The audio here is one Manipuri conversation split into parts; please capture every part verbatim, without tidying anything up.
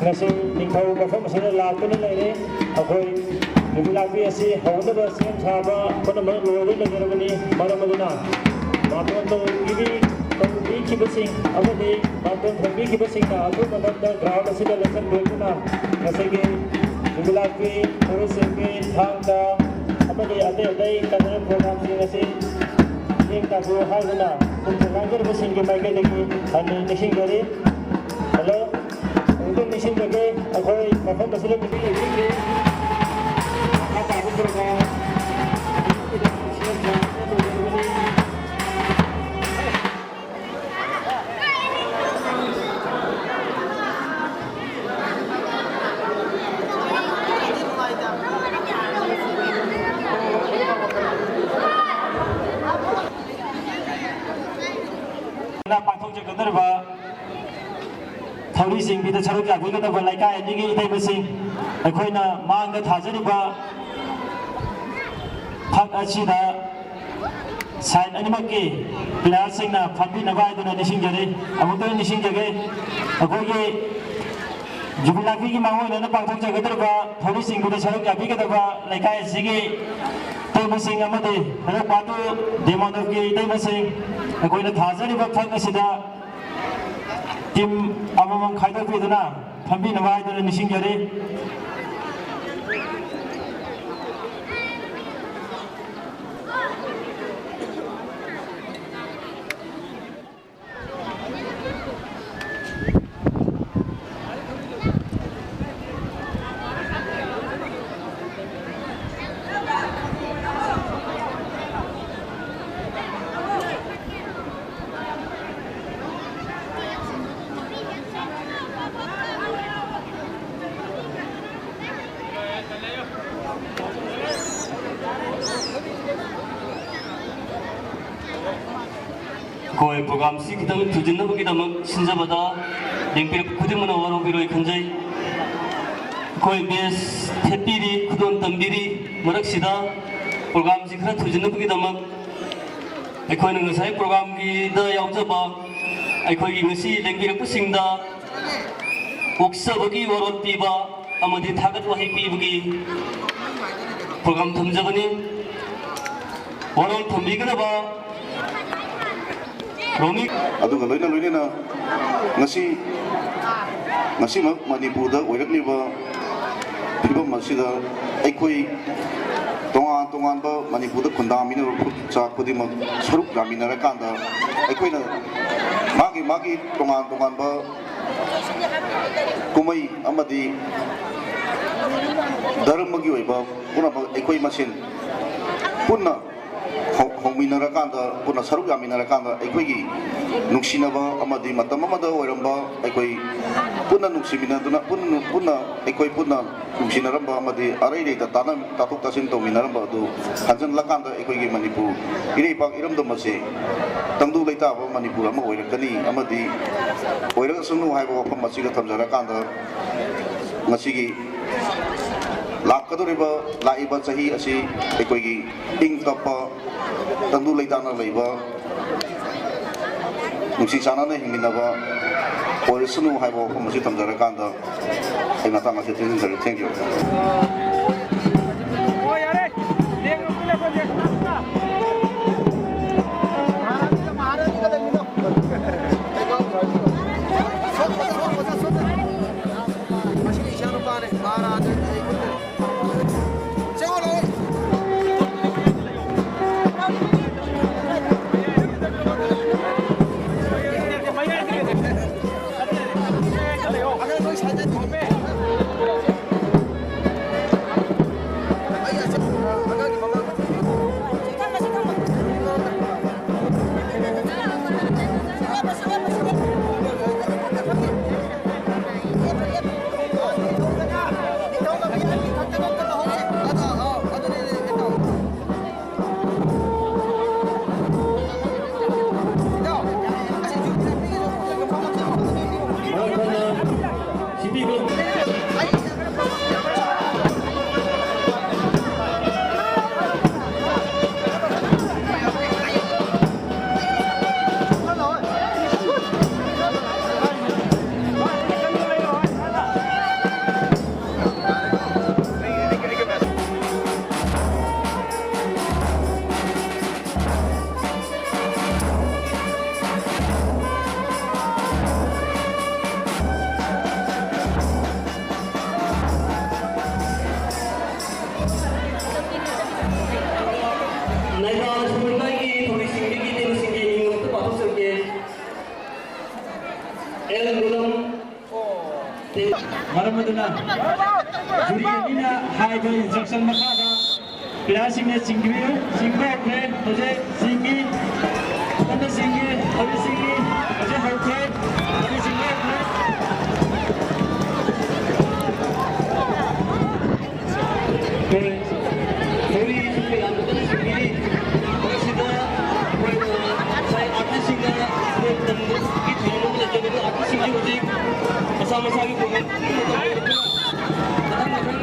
ꯉꯁꯤ ꯅꯤꯡꯊꯧ ꯃꯐꯝ ꯑꯁꯤꯗ ꯂꯥꯛꯇꯨꯅ ꯂꯩꯔꯦ꯫ ꯑꯩꯈꯣꯏ ꯌꯨꯕꯤ ꯂꯥꯛꯄꯤ ꯑꯁꯤ ꯍꯧꯅꯕ ꯁꯦꯝ ꯁꯥꯕ ꯄꯨꯝꯅꯃꯛ ꯂꯣꯏꯕ ꯂꯩꯅꯔꯕꯅꯤ꯫ ꯃꯔꯝ ꯑꯗꯨꯅ ꯕꯥꯇꯣꯟ ꯇꯧꯕꯤꯈꯤꯕꯁꯤꯡ ꯑꯃꯗꯤ ꯕꯥꯇꯣꯟ ꯊꯝꯕꯤꯈꯤꯕꯁꯤꯡꯅ ꯑꯊꯨꯕ ꯃꯇꯝꯗ ground ꯑꯁꯤꯗ ꯂꯦꯡꯁꯤꯟꯕꯤꯗꯨꯅ ꯉꯁꯤꯒꯤ ꯌꯨꯕꯤ ꯂꯥꯛꯄꯤ, ꯊꯧꯔꯤ ꯆꯤꯡꯕꯤ, ꯊꯥꯡ ꯇꯥ ꯑꯃꯗꯤ ꯑꯇꯩ ꯑꯇꯩ cultural programꯁꯤꯡ ꯑꯁꯤ ꯃꯤꯠꯌꯦꯡ ꯇꯥꯕꯤꯌꯨ ꯍꯥꯏꯗꯨꯅ ꯁꯨꯝ ꯂꯥꯡꯖꯔꯤꯕꯁꯤꯡꯒꯤ ꯃꯥꯏꯀꯩꯗꯒꯤ ꯍꯟꯅ ꯅꯤꯡꯁꯤꯡꯖꯔꯤ꯫ ꯍꯜꯂꯣ꯫ ꯑꯃꯨꯛꯇꯪ ꯅꯤꯡꯁꯤꯡꯖꯒꯦ, ꯑꯩꯈꯣꯏ ꯃꯐꯝ ꯑꯁꯤꯗ ꯅꯨꯄꯤ ꯂꯩꯕꯤꯗ꯭ꯔꯤ꯫ ꯃꯈꯥ ꯇꯥꯕ program ꯄꯥꯡꯊꯣꯛꯆꯒꯗꯧꯔꯤꯕ ꯊꯧꯔꯤ ꯆꯤꯡꯕꯤꯗ ꯁꯔꯨꯛ ꯌꯥꯕꯤꯒꯗꯕ ꯂꯩꯀꯥꯏ ꯑꯅꯤꯒꯤ ꯏꯇꯩꯃꯁꯤꯡ, ꯑꯩꯈꯣꯏꯅ ꯃꯥꯡꯗ ꯊꯥꯖꯔꯤꯕ ꯐꯛ ꯑꯁꯤꯗ side ꯑꯅꯤꯃꯛꯀꯤ playerꯁꯤꯡꯅ ꯐꯝꯕꯤꯅꯕ ꯍꯥꯏꯗꯨꯅ ꯅꯤꯡꯁꯤꯡꯖꯔꯤ꯫ ꯑꯃꯨꯛꯇꯪ ꯅꯤꯡꯁꯤꯡꯖꯒꯦ, ꯑꯩꯈꯣꯏꯒꯤ ꯌꯨꯕꯤ ꯂꯥꯛꯄꯤꯒꯤ ꯃꯥꯡꯑꯣꯏꯅꯅ ꯄꯥꯡꯊꯣꯛꯆꯒꯗꯧꯔꯤꯕ ꯊꯧꯔꯤ ꯆꯤꯡꯕꯗ ꯁꯔꯨꯛ ꯌꯥꯕꯤꯒꯗꯕ ꯂꯩꯀꯥꯏ ꯑꯁꯤꯒꯤ ꯏꯇꯩꯃꯁꯤꯡ ꯑꯃꯗꯤ ꯍꯦꯔꯣ ꯄꯥꯇꯨ ꯗꯦꯃꯣꯟꯗꯣꯞꯀꯤ ꯏꯇꯩꯃꯁꯤꯡ, ꯑꯩꯈꯣꯏꯅ ꯊꯥꯖꯔꯤꯕ ꯐꯛ ꯑꯁꯤꯗ team ꯑꯃꯃꯝ ꯈꯥꯏꯗꯣꯛꯄꯤꯗꯨꯅ ꯐꯝꯕꯤꯅꯕ ꯍꯥꯏꯗꯨꯅ ꯅꯤꯡꯁꯤꯡꯖꯔꯤ꯫ ꯄ꯭ꯔꯣꯒ꯭ꯔꯥꯝꯁꯤ ꯈꯤꯇꯪ ꯊꯨꯖꯤꯟꯅꯕꯒꯤꯗꯃꯛ ꯁꯤꯟꯖꯕꯗ ꯂꯦꯡꯕꯤꯔꯛꯄ ꯈꯨꯗꯤꯡꯃꯛꯅ ꯋꯥꯔꯧꯕꯤꯔꯣꯏ ꯈꯟꯖꯩ꯫ ꯑꯩꯈꯣꯏ ꯕꯦꯁ ꯊꯦꯠꯄꯤꯔꯤ, ꯈꯨꯗꯣꯜ ꯇꯝꯕꯤꯔꯤ꯫ ꯃꯔꯛꯁꯤꯗ ꯄ꯭ꯔꯣꯒ꯭ꯔꯥꯝꯁꯤ ꯈꯔ ꯊꯨꯖꯤꯟꯅꯕꯒꯤꯗꯃꯛ ꯑꯩꯈꯣꯏꯅ ꯉꯁꯥꯏ ꯄ꯭ꯔꯣꯒ꯭ꯔꯥꯝꯒꯤꯗ ꯌꯥꯎꯖꯕ ꯑꯩꯈꯣꯏꯒꯤ ꯉꯁꯤ ꯂꯦꯡꯕꯤꯔꯛꯄꯁꯤꯡꯗ ꯑꯣꯛꯆꯕꯒꯤ ꯋꯥꯔꯣꯜ ꯄꯤꯕ ꯑꯃꯗꯤ ꯊꯥꯒꯠ ꯋꯥꯍꯩ ꯄꯤꯕꯒꯤ ꯄ꯭ꯔꯣꯒ꯭ꯔꯥꯝ ꯊꯝꯖꯕꯅꯤ꯫ ꯋꯥꯔꯣꯜ ꯊꯝꯕꯤꯒꯗꯕ ꯔꯣꯃꯤ꯫ ꯑꯗꯨꯒ ꯂꯣꯏꯅ ꯂꯣꯏꯅꯅ ꯉꯁꯤ, ꯉꯁꯤꯃꯛ ꯃꯅꯤꯄꯨꯔꯗ ꯑꯣꯏꯔꯛꯂꯤꯕ ꯐꯤꯕꯝ ꯑꯁꯤꯗ ꯑꯩꯈꯣꯏ ꯇꯣꯉꯥꯟ ꯇꯣꯉꯥꯟꯕ ꯃꯅꯤꯄꯨꯔꯗ ꯈꯨꯟꯗꯥꯃꯤꯟꯅꯕ ꯐꯨꯔꯨꯞ ꯆꯥ ꯈꯨꯗꯤꯡꯃꯛ ꯁꯔꯨꯛ ꯌꯥꯃꯤꯟꯅꯔꯀꯥꯟꯗ ꯑꯩꯈꯣꯏꯅ ꯃꯥꯒꯤ ꯃꯥꯒꯤ ꯇꯣꯉꯥꯟ ꯇꯣꯉꯥꯟꯕ ꯀꯨꯝꯍꯩ ꯑꯃꯗꯤ ꯙꯔꯃꯒꯤ ꯑꯣꯏꯕ ꯄꯨꯝꯅꯃꯛ ꯑꯩꯈꯣꯏ ꯃꯁꯦꯟ ꯄꯨꯟꯅ ꯍꯧ-, ꯍꯧꯃꯤꯟꯅꯔꯀꯥꯟꯗ, ꯄꯨꯟꯅ ꯁꯔꯨꯛ ꯌꯥꯃꯤꯟꯅꯔꯀꯥꯟꯗ ꯑꯩꯈꯣꯏꯒꯤ ꯅꯨꯡꯁꯤꯅꯕ ꯑꯃꯗꯤ ꯃꯇꯝ ꯑꯃꯗ ꯑꯣꯏꯔꯝꯕ ꯑꯩꯈꯣꯏ ꯄꯨꯟꯅ ꯅꯨꯡꯁꯤꯃꯤꯟꯅꯗꯨꯅ, ꯄꯨꯟꯅ, ꯄꯨꯟꯅ ꯑꯩꯈꯣꯏ ꯄꯨꯟꯅ ꯅꯨꯡꯁꯤꯅꯔꯝꯕ ꯑꯃꯗꯤ ꯑꯔꯩ ꯂꯩꯇ ꯇꯥꯅ-, ꯇꯥꯊꯣꯛ ꯇꯥꯁꯤꯟ ꯇꯧꯃꯤꯟꯅꯔꯝꯕ ꯑꯗꯨ ꯍꯟꯖꯤꯜꯂꯀꯥꯟꯗ ꯑꯩꯈꯣꯏꯒꯤ ꯃꯅꯤꯄꯨꯔ ꯏꯔꯩꯄꯥꯛ ꯏꯔꯝꯗꯝ ꯑꯁꯤ ꯇꯪꯗꯨ ꯂꯩꯇꯥꯕ ꯃꯅꯤꯄꯨꯔ ꯑꯃ ꯑꯣꯏꯔꯛꯀꯅꯤ ꯑꯃꯗꯤ ꯑꯣꯏꯔꯛꯁꯅꯨ ꯍꯥꯏꯕ ꯋꯥꯐꯝ ꯑꯁꯤꯒ ꯊꯝꯖꯔꯀꯥꯟꯗ ꯉꯁꯤꯒꯤ ꯂꯥꯛꯀꯗꯧꯔꯤꯕ, ꯂꯥꯛꯏꯕ ꯆꯍꯤ ꯑꯁꯤ ꯑꯩꯈꯣꯏꯒꯤ ꯏꯪ ꯇꯞꯄ, ꯇꯪꯗꯨ ꯂꯩꯇꯥꯅ ꯂꯩꯕ, ꯅꯨꯡꯁꯤ ꯆꯥꯟꯅꯅ ꯍꯤꯡꯃꯤꯟꯅꯕ ꯑꯣꯏꯔꯁꯅꯨ ꯍꯥꯏꯕ ꯋꯥꯐꯝ ꯑꯁꯤ ꯊꯝꯖꯔꯀꯥꯟꯗ ꯑꯩ ꯃꯇꯥꯡ ꯑꯁꯤ ꯇꯦꯟꯖꯔꯦ꯫ Thank you꯫ ꯅꯥꯏꯖꯥ ꯂꯥꯏꯁꯣꯟ ꯂꯩꯀꯥꯏꯒꯤ ꯊꯧꯔꯤꯁꯤꯡꯗꯒꯤ ꯇꯦꯟꯁꯤꯡꯒꯤ ꯃꯤꯡ ꯑꯃꯇ ꯄꯥꯊꯣꯛꯆꯔꯛꯀꯦ꯫ ꯑꯦꯜ ꯒꯨꯂꯝ꯫ ꯃꯔꯝ ꯑꯗꯨꯅ ꯖꯨꯔꯤ ꯑꯅꯤꯅ ꯍꯥꯏꯕ instruction ꯃꯈꯥꯗ playerꯁꯤꯡꯅ ꯆꯤꯡꯕꯤꯌꯨ꯫ ꯆꯤꯡꯕ ꯍꯧꯈ꯭ꯔꯦ꯫ ꯍꯧꯖꯤꯛ ꯆꯤꯡꯉꯤ꯫ ꯀꯟꯅ ꯆꯤꯡꯉꯤ꯫ ꯍꯧꯖꯤꯛ ꯆꯤꯡꯉꯤ꯫ ꯍꯧꯖꯤꯛ ꯍꯧꯈ꯭ꯔꯦ꯫ ꯍꯧꯖꯤꯛ ꯆꯤꯡꯕ ꯍꯧꯈ꯭ꯔꯦ꯫ ꯍꯣꯏ꯫ ꯊꯧꯔꯤꯁꯨ ꯌꯥꯝ ꯀꯟꯅ ꯆꯤꯡꯕꯤꯔꯤ꯫ ꯃꯁꯤꯗ ꯑꯩꯈꯣꯏꯅ ꯉꯁꯥꯏ artistꯁꯤꯡꯅ ꯃꯣꯏ ꯇꯝꯕꯒꯤ ꯊꯧꯔꯝ ꯑꯃ ꯂꯩꯖꯕꯗꯨ artistꯁꯤꯡꯁꯨ ꯍꯧꯖꯤꯛ ꯃꯁꯥ ꯃꯁꯥꯒꯤ ꯄ꯭ꯔꯣꯒ꯭ꯔꯥꯝ ꯄꯨꯝꯅꯃꯛ ꯇꯧꯕꯤꯔꯗꯨꯅ ꯃꯊꯪ ꯃꯊꯪ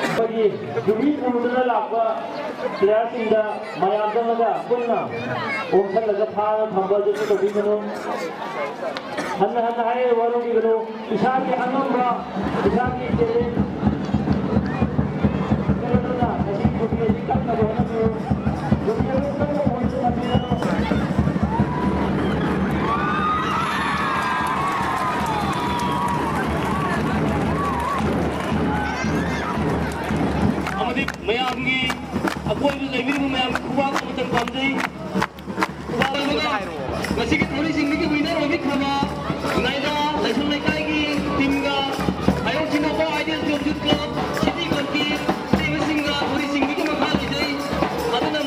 ꯑꯩꯈꯣꯏꯒꯤ ꯅꯨꯃꯤꯠ ꯎꯗꯨꯅ ꯂꯥꯛꯄ playerꯁꯤꯡꯗ ꯃꯌꯥꯝ ꯆꯪꯂꯒ ꯄꯨꯟꯅ ꯑꯣꯝꯁꯜꯂꯒ ꯐꯥꯔꯒ ꯊꯝꯕ ꯑꯗꯨꯁꯨ ꯇꯧꯕꯤꯒꯅꯨ꯫ ꯍꯟꯅ ꯍꯟꯅ ꯍꯥꯏꯔꯤꯕ ꯋꯥꯔꯧꯕꯤꯒꯅꯨ꯫ ꯏꯁꯥꯒꯤ ꯑꯉꯝꯕ, ꯏꯁꯥꯒꯤ talent ꯈꯔꯗꯨꯅ ꯉꯁꯤ ꯇ꯭ꯔꯣꯐꯤ ꯑꯁꯤ ꯀꯛꯅꯕ ꯍꯣꯠꯅꯕꯤꯌꯨ꯫ ꯇ꯭ꯔꯣꯐꯤ ꯑꯗꯨ ꯀꯛꯅꯕ ꯍꯣꯠꯅꯕꯤꯒꯅꯨ꯫ ꯑꯃꯗꯤ ꯃꯌꯥꯝꯒꯤ ꯑꯀꯣꯏꯕꯗ ꯂꯩꯕꯤꯔꯤꯕ ꯃꯌꯥꯝꯒꯤ ꯈꯨꯕꯥꯛ ꯑꯃꯇꯪ ꯄꯥꯝꯖꯩ꯫ ꯈꯨꯕꯥꯛ ꯑꯃꯒ ꯉꯁꯤꯒꯤ ꯊꯧꯔꯤꯁꯤꯡꯗꯒꯤ winner ꯑꯣꯏꯕꯤꯈ꯭ꯔꯕ ꯅꯥꯏꯖꯥ ꯂꯥꯏꯁ꯭ꯔꯝ ꯂꯩꯀꯥꯏꯒꯤ teamꯒ ꯍꯥꯏꯔꯣꯛ ꯁꯤꯡꯅꯕ Ideal Youth Club, City Clubꯀꯤ ꯑꯇꯦꯕꯁꯤꯡꯒ ꯊꯧꯔꯤꯁꯤꯡꯗꯒꯤ ꯃꯈꯥ ꯂꯩꯖꯩ꯫ ꯑꯗꯨꯅ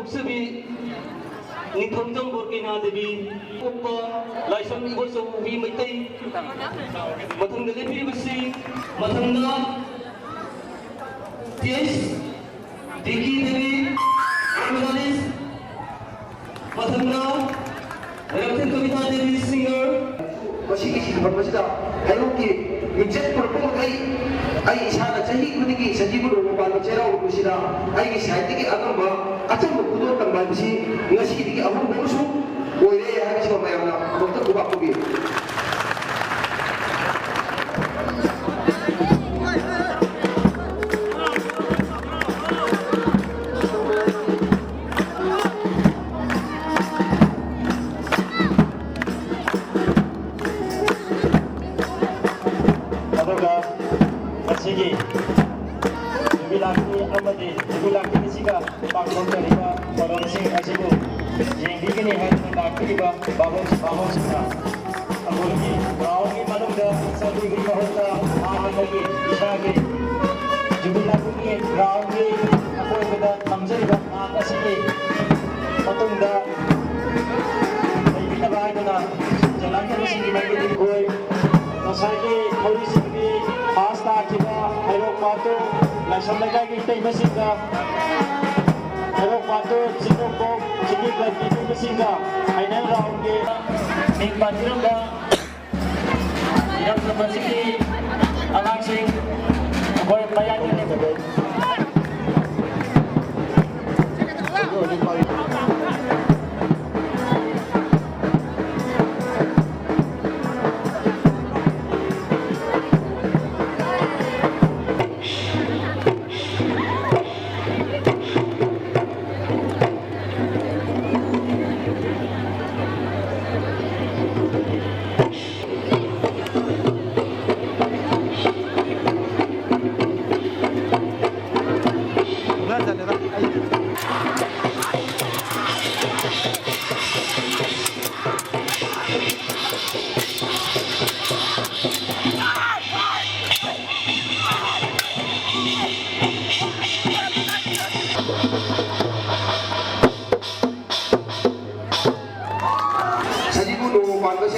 ꯁꯕꯤ ꯅꯤꯡꯊꯧꯖꯝ ꯕꯣꯔꯀꯤꯅꯥ ꯗꯦꯕꯤ, ꯄꯣꯛꯄ ꯂꯥꯏꯁ꯭ꯔꯝ ꯏꯕꯣꯆꯧꯕꯤ ꯃꯩꯇꯩ꯫ ꯃꯊꯪꯗ ꯂꯦꯞꯄꯤꯔꯤꯕꯁꯤ, ꯃꯊꯪꯗ ꯇꯤ ꯑꯩꯆ ꯗꯤꯀꯤ ꯗꯦꯕꯤ, ꯖꯔꯅꯦꯂꯤꯁ꯫ ꯃꯊꯪꯗ ꯔꯛꯇꯟ ꯀꯕꯤꯇꯥ ꯗꯦꯕꯤ, ꯁꯤꯡꯒꯔ꯫ ꯃꯁꯤꯒꯤ ꯁꯤꯟꯐꯝ ꯑꯁꯤꯗ ꯍꯩꯔꯣꯛꯀꯤ ꯃꯤꯡꯆꯠ ꯄꯨꯔꯛꯄ ꯃꯈꯩ ꯑꯩ ꯏꯁꯥꯅ ꯆꯍꯤ ꯈꯨꯗꯤꯡꯒꯤ ꯁꯖꯤꯕꯨ ꯅꯣꯡꯃ ꯄꯥꯟꯕ ꯆꯩꯔꯥꯎꯕ ꯑꯁꯤꯗ ꯑꯩꯒꯤ ꯁꯥꯏꯠꯇꯒꯤ ꯑꯉꯝꯕ ꯑꯆꯝꯕ ꯈꯨꯗꯣꯜ ꯇꯝꯕ ꯍꯥꯏꯕꯁꯤ ꯉꯁꯤꯗꯒꯤ ꯑꯍꯧꯕ ꯑꯃꯁꯨ ꯑꯣꯏꯔꯦ ꯍꯥꯏꯕꯁꯤꯃ ꯃꯌꯥꯝꯅ ꯑꯃꯨꯛꯇ ꯈꯨꯕꯥꯛ ꯈꯨꯕꯤꯌꯨ꯫ ꯑꯗꯨꯒ ꯉꯁꯤꯒꯤ ꯌꯨꯕꯤ ꯂꯥꯛꯄꯤ ꯑꯃꯗꯤ ꯌꯨꯕꯤ ꯂꯥꯛꯄꯤ ꯑꯁꯤꯒ ꯄꯥꯡꯊꯣꯛꯆꯔꯤꯕ ꯊꯧꯔꯝꯁꯤꯡ ꯑꯁꯤꯕꯨ ꯌꯦꯡꯕꯤꯒꯅꯤ ꯍꯥꯏꯗꯨꯅ ꯂꯥꯛꯄꯤꯔꯤꯕ ꯕꯥꯕꯣꯛ ꯕꯥꯕꯣꯛꯁꯤꯡꯅ ꯑꯩꯈꯣꯏꯒꯤ ꯒ꯭ꯔꯥꯎꯟꯒꯤ ꯃꯅꯨꯡꯗ ꯆꯪꯕꯤꯕꯒꯤ ꯃꯍꯨꯠꯇ ꯍꯥꯟꯅꯗꯒꯤ ꯏꯁꯥꯒꯤ ꯌꯨꯕꯤ ꯂꯥꯛꯄꯤꯒꯤ ꯒ꯭ꯔꯥꯎꯟꯒꯤ ꯑꯀꯣꯏꯕꯗ ꯊꯝꯖꯔꯤꯕ ꯃꯥꯛ ꯑꯁꯤꯒꯤ ꯃꯇꯨꯡꯗ ꯂꯩꯕꯤꯅꯕ ꯍꯥꯏꯗꯨꯅ ꯂꯥꯛꯄꯤꯕꯁꯤꯡꯒꯤ ꯃꯥꯏꯀꯩꯗꯒꯤ ꯑꯩꯈꯣꯏ ꯉꯁꯥꯏꯒꯤ ꯊꯧꯔꯤꯁꯤꯡꯒꯤ ꯐꯥꯁ ꯇꯥꯈꯤꯕ ꯍꯩꯔꯣꯛ ꯄꯥꯠꯇꯨ ꯂꯥꯏꯁ꯭ꯔꯝ ꯂꯩꯀꯥꯏꯒꯤ ꯏꯇꯩꯃꯁꯤꯡꯒ ꯍꯩꯔꯣꯛ ꯄꯥꯠꯇꯨ ꯆꯤꯡꯅꯨꯡꯈꯣꯛ ꯆꯤꯡꯃꯤ ꯀ꯭ꯂꯕꯀꯤ ꯏꯇꯩꯃꯁꯤꯡꯒ ꯐꯥꯏꯅꯦꯜ ꯔꯥꯎꯟꯒꯤ ꯃꯤꯡ ꯄꯥꯟꯕꯤꯔꯝꯕ ꯏꯔꯝꯗꯝ ꯑꯁꯤꯒꯤ ꯑꯉꯥꯡꯁꯤꯡ ꯑꯩꯈꯣꯏ ꯃꯌꯥꯏꯗ ꯂꯦꯞꯄꯗ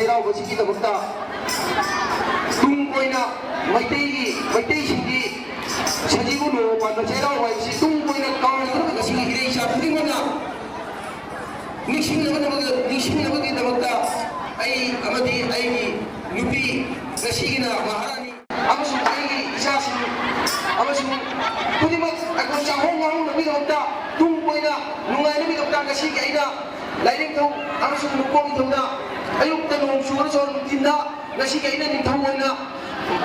ꯆꯩꯔꯥꯎꯕꯁꯤꯒꯤꯗꯃꯛꯇ ꯇꯨꯡ ꯀꯣꯏꯅ ꯃꯩꯇꯩꯒꯤ, ꯃꯩꯇꯩꯁꯤꯡꯒꯤ ꯁꯖꯤꯕꯨ ꯅꯣꯡꯃ ꯄꯥꯟꯕ ꯆꯩꯔꯥꯎꯕ ꯍꯥꯏꯕꯁꯤ ꯇꯨꯡ ꯀꯣꯏꯅ ꯀꯥꯎꯔꯗꯨꯅ ꯉꯁꯤꯒꯤ ꯏꯔꯩꯆꯥ ꯈꯨꯗꯤꯡꯃꯛꯅ ꯅꯤꯡꯁꯤꯡꯅꯕꯒꯤꯗꯃꯛꯇ, ꯅꯤꯡꯁꯤꯡꯅꯕꯒꯤꯗꯃꯛꯇ ꯑꯩ ꯑꯃꯗꯤ ꯑꯩꯒꯤ ꯅꯨꯄꯤ, ꯉꯁꯤꯒꯤꯅ ꯃꯍꯥꯔꯥꯅꯤ ꯑꯃꯁꯨꯡ ꯑꯩꯒꯤ ꯏꯆꯥꯁꯤꯡ ꯑꯃꯁꯨꯡ ꯈꯨꯗꯤꯡꯃꯛ ꯑꯩꯈꯣꯏ ꯆꯥꯛꯍꯣꯡ ꯉꯥꯍꯣꯡꯅꯕꯒꯤꯗꯃꯛꯇ, ꯇꯨꯡ ꯀꯣꯏꯅ ꯅꯨꯡꯉꯥꯏꯅꯕꯒꯤꯗꯃꯛꯇ ꯉꯁꯤꯒꯤ ꯑꯩꯅ ꯂꯥꯏꯅꯤꯡꯊꯧ ꯑꯃꯁꯨꯡ ꯅꯨꯄꯥ ꯅꯤꯡꯊꯧꯗ ꯑꯌꯨꯛꯇ ꯅꯣꯡ ꯆꯨꯔꯁꯨ ꯅꯨꯡꯊꯤꯟꯗ ꯉꯁꯤꯒꯤ ꯑꯩꯅ ꯅꯤꯡꯊꯧ ꯑꯣꯏꯅ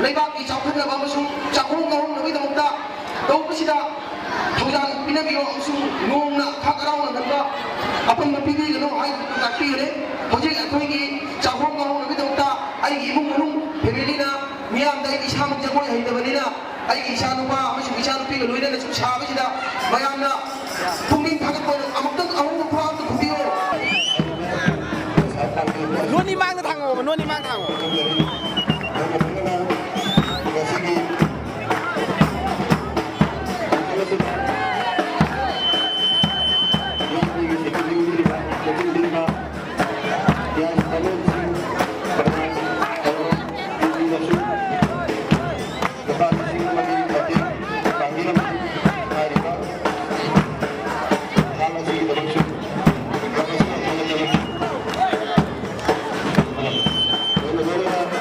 ꯂꯩꯕꯥꯛꯀꯤ ꯆꯥꯎꯈꯠꯅꯕ ꯑꯃꯁꯨꯡ ꯆꯥꯛꯍꯣꯡ ꯉꯥꯍꯣꯡꯅꯕꯒꯤꯗꯃꯛꯇ ꯇꯧꯕꯁꯤꯗ ꯊꯧꯖꯥꯜ ꯄꯤꯅꯕꯤꯌꯣ ꯑꯃꯁꯨꯡ ꯅꯣꯡꯅ ꯈꯥꯛ ꯍꯔꯥꯎꯅ ꯅꯟꯕ ꯑꯄꯟꯕ ꯄꯤꯕꯤꯒꯅꯨ ꯍꯥꯏꯗꯨꯅ ꯇꯥꯛꯄꯤꯈ꯭ꯔꯦ꯫ ꯍꯧꯖꯤꯛ ꯑꯩꯈꯣꯏꯒꯤ ꯆꯥꯛꯍꯣꯡ ꯉꯥꯍꯣꯡꯅꯕꯒꯤꯗꯃꯛꯇ ꯑꯩꯒꯤ ꯏꯃꯨꯡ ꯃꯅꯨꯡ, ꯐꯦꯃꯤꯂꯤꯅ, ꯃꯤꯌꯥꯝꯗ ꯑꯩ ꯏꯁꯥꯃꯛ ꯖꯒꯣꯏ ꯍꯩꯇꯕꯅꯤꯅ ꯑꯩꯒꯤ ꯏꯆꯥꯅꯨꯄꯥ ꯑꯃꯁꯨꯡ ꯏꯆꯥꯅꯨꯄꯤꯒ ꯂꯣꯏꯅꯅ ꯁꯨꯝ ꯁꯥꯕꯁꯤꯗ ꯃꯌꯥꯝꯅ ꯄꯨꯛꯅꯤꯡ ꯊꯥꯒꯠꯄ ꯑꯣꯏꯅ ꯑꯃꯨꯛꯇꯪ ꯑꯍꯧꯕ ꯈꯨꯔꯥꯎ ꯑꯝꯇ ꯈꯨꯝꯕꯤꯌꯨ꯫ ꯂꯣꯟ ꯃꯃꯥꯡꯗ ꯊꯥꯡꯉꯣꯕ, ꯂꯣꯟ ꯃꯃꯥꯡꯗ ꯊꯥꯡꯉꯣ꯫ ꯉꯁꯤꯒꯤ ꯂꯨꯄꯥ ꯂꯤꯁꯤꯡ ꯑꯃꯒꯤ ꯃꯇꯦꯡ ꯄꯥꯡꯕꯤꯔꯝꯕ ꯍꯥꯏꯔꯤꯕ ꯊꯥꯡ ꯑꯁꯤꯒꯤꯗꯃꯛꯁꯨ ꯂꯣꯏꯅ ꯂꯣꯏꯅꯅ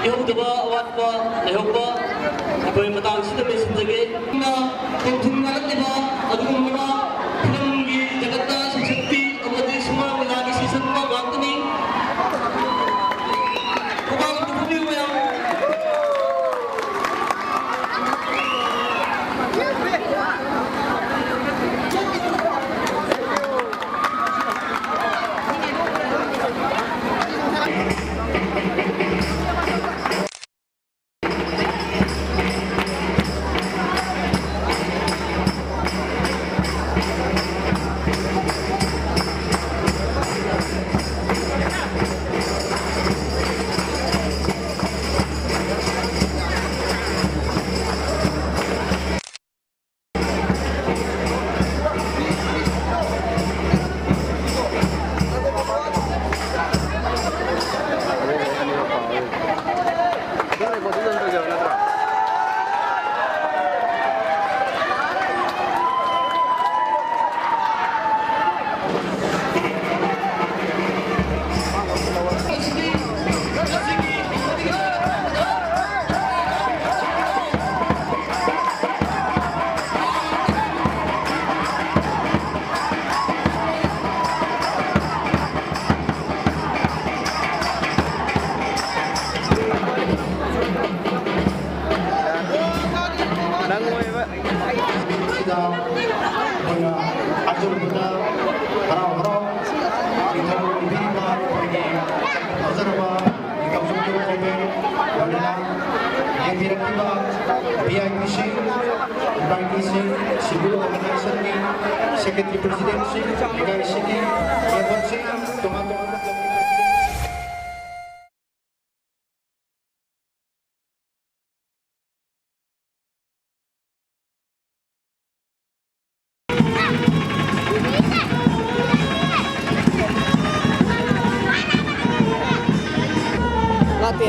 ꯌꯧꯗꯕ ꯑꯋꯥꯠꯄ ꯂꯩꯍꯧꯕ ꯑꯩꯈꯣꯏ ꯃꯇꯥꯡꯁꯤꯗ ꯃꯦꯟꯁꯤꯟꯖꯒꯦ꯫ ꯀꯣꯝꯊꯨꯡ ꯉꯥꯜꯂꯛꯂꯤꯕ ꯑꯗꯨꯒꯨꯝꯂꯕ ꯐꯤꯂꯝꯒꯤ ꯖꯒꯠꯇ ꯁꯩꯁꯛꯄꯤ ꯑꯃꯗꯤ ꯁꯨꯃꯥꯡ ꯂꯤꯂꯥꯒꯤ ꯁꯤꯁꯟꯕ ꯉꯥꯛꯇꯅꯤ꯫ ꯄꯨꯛꯅꯤꯡ ꯊꯧꯒꯠꯄꯤꯌꯨ ꯃꯌꯥꯝ꯫ ꯅꯪ ꯑꯣꯏꯕ꯫ ꯁꯤꯗ ꯑꯩꯈꯣꯏꯅ ꯑꯆꯨꯝꯕꯗ ꯍꯔꯥꯎ ꯍꯔꯥꯎ ꯅꯤꯡꯊꯧ ꯄꯤꯕꯤꯔꯤꯕ ꯑꯩꯈꯣꯏꯒꯤ ꯐꯖꯔꯕ ꯅꯤꯡꯊꯧꯖꯝ ꯀꯣꯃꯦꯟ ꯂꯣꯏꯅꯅ ꯌꯦꯡꯕꯤꯔꯛꯂꯤꯕ ꯚꯤ ꯑꯥꯏ ꯄꯤꯁꯤꯡ, ꯏꯟꯚꯥꯏꯇꯤꯁꯤꯡ, ꯁꯤꯚꯤꯜ ꯑꯣꯔꯒꯅꯥꯏꯖꯦꯁꯟꯒꯤ ꯁꯦꯀ꯭ꯔꯦꯇꯔꯤ ꯄ꯭ꯔꯦꯁꯤꯗꯦꯟꯠꯁꯤꯡ, ꯂꯩꯀꯥꯏꯁꯤꯒꯤ ꯃꯦꯝꯕꯔꯁꯤꯡ, ꯇꯣꯉꯥꯟ ꯇꯣꯉꯥꯟꯕ ꯀ꯭ꯂꯕꯀꯤ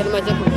ꯄ꯭ꯔꯦꯁꯤꯗꯦꯟꯠ,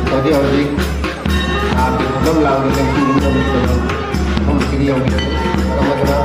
ꯍꯧꯖꯤꯛ ꯍꯧꯖꯤꯛ ꯊꯥꯒꯤ ꯊꯕꯛ ꯂꯥꯡꯕ ꯂꯦꯡꯁꯤꯟꯕ ꯉꯝꯗꯕ ꯃꯐꯝ ꯑꯁꯤꯗ ꯌꯧꯕꯤꯔꯛꯄ ꯃꯔꯝ ꯑꯗꯨꯅ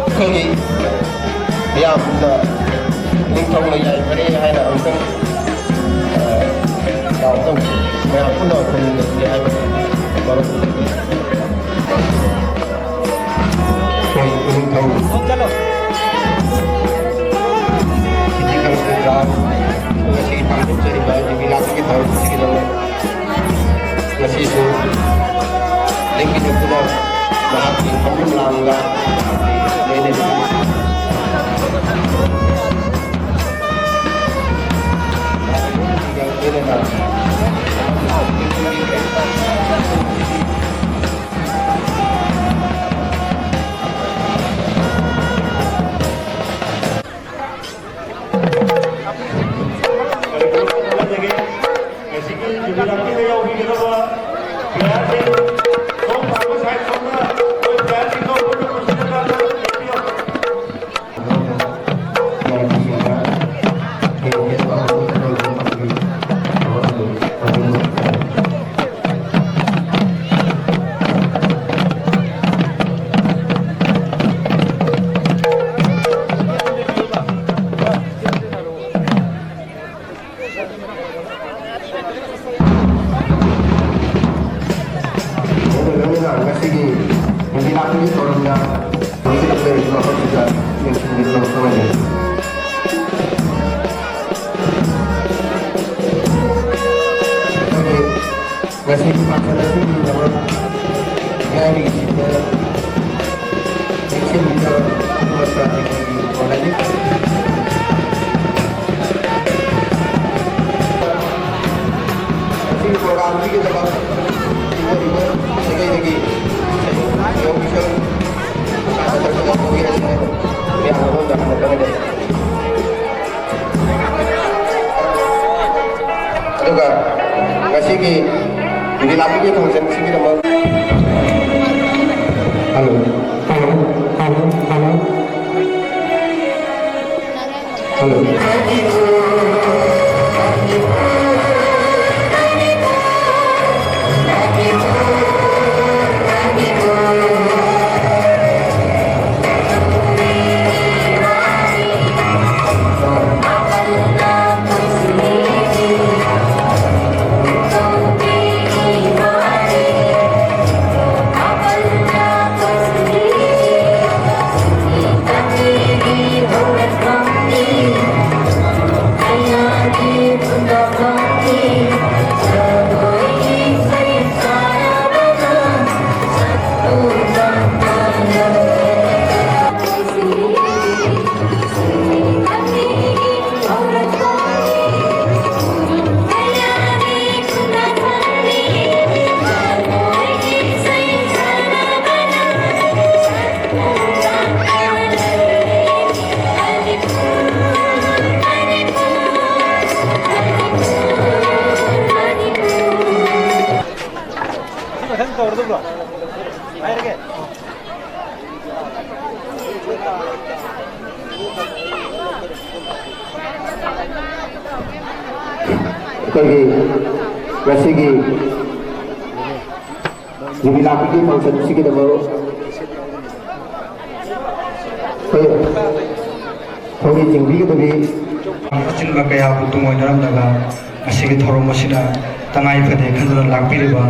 ꯑꯩꯈꯣꯏꯒꯤ ꯃꯤꯌꯥꯝꯅ ꯅꯤꯡꯊꯧꯅ ꯌꯥꯏꯐꯔꯦ ꯍꯥꯏꯅ ꯑꯃꯨꯛꯇꯪ, ꯑ, ꯂꯥꯎꯗꯧ, ꯃꯌꯥꯝ ꯄꯨꯟꯅ ꯈꯨꯔꯨꯝꯃꯤꯟꯅꯁꯤ ꯍꯥꯏꯕ ꯃꯔꯨꯞ꯫ ꯑꯩꯈꯣꯏ ꯅꯤꯡꯊꯧ ꯁꯤꯗꯤ ꯀꯪꯂꯩꯄꯥꯛ ꯉꯁꯤ ꯄꯥꯡꯊꯣꯛꯆꯔꯤꯕ ꯌꯨꯕꯤ ꯂꯥꯛꯄꯒꯤ ꯊꯧꯔꯝ ꯑꯁꯤꯒꯤꯗꯃꯛ ꯉꯁꯤꯁꯨ ꯂꯦꯡꯕꯤꯔꯛꯇꯨꯅ ꯃꯍꯥꯛꯀꯤ ꯐꯝꯐꯝ ꯂꯥꯡꯗ ꯃꯍꯥꯛꯀꯤ ꯂꯣꯏꯅꯕꯤ ꯂꯣꯏꯅꯅ ꯉꯁꯤꯒꯤ ꯌꯨꯕꯤ ꯂꯥꯛꯄꯤꯗ ꯌꯥꯎꯕꯤꯒꯗꯕ ꯄ꯭ꯂꯦꯌꯔꯁꯤꯡ, ꯁꯣꯝ ꯊꯥꯡꯕ ꯁꯥꯏꯠ ꯁꯣꯝꯗ ꯑꯩꯈꯣꯏ ꯄ꯭ꯂꯦꯌꯔꯁꯤꯡꯗꯣ ꯄꯨꯟꯅ ꯄꯨꯟꯁꯤꯜꯂꯀꯥꯟꯗ ꯂꯦꯞꯄꯤꯌꯣ꯫ ꯂꯣꯏꯅꯅ ꯉꯁꯤꯒꯤ ꯌꯨꯕꯤ ꯂꯥꯛꯄꯒꯤ ꯊꯧꯔꯝꯗ ꯍꯧꯖꯤꯛ ꯂꯩꯔꯤꯕ ꯃꯐꯝꯁꯤꯗ ꯌꯦꯡꯁꯤꯟꯕꯤꯗꯨꯅ ꯈꯪꯍꯟꯖꯔꯤ꯫ ꯑꯩꯈꯣꯏꯒꯤ ꯉꯁꯤꯒꯤ function ꯑꯁꯤꯒꯤꯗꯃꯛ ꯃꯤꯌꯥꯝꯒꯤ ꯁꯤꯗ ꯆꯦꯛꯁꯤꯟꯕꯤꯗꯕ ꯈꯨꯗꯤꯡꯃꯛꯇ ꯑꯩꯈꯣꯏꯒꯤ ꯈꯣꯟꯅꯔꯤ꯫ ꯉꯁꯤꯒꯤ programꯁꯤꯒꯤꯗꯃꯛ ꯄꯤꯊꯔꯤꯕ ꯁꯥꯒꯩꯗꯒꯤ ꯑꯗꯨꯒꯤ ꯐꯪꯁꯟꯁꯤꯒꯤꯗꯃꯛ꯫ Hello, hello, hello, hello. ꯑꯩꯈꯣꯏꯒꯤ ꯉꯁꯤꯒꯤ ꯌꯨꯕꯤ ꯂꯥꯛꯄꯒꯤ ꯐꯪꯁꯟ ꯑꯁꯤꯒꯤꯗꯃꯛ ꯑꯩꯈꯣꯏ ꯊꯧꯔꯤ ꯆꯤꯡꯕꯤꯒꯗꯕꯤ ꯑꯆꯤꯟꯕ ꯀꯌꯥꯕꯨ ꯇꯨꯡꯑꯣꯏꯅꯔꯝꯂꯒ ꯉꯁꯤꯒꯤ ꯊꯧꯔꯝ ꯑꯁꯤꯗ ꯇꯉꯥꯏ ꯐꯗꯦ ꯈꯟꯗꯨꯅ ꯂꯥꯛꯄꯤꯔꯤꯕ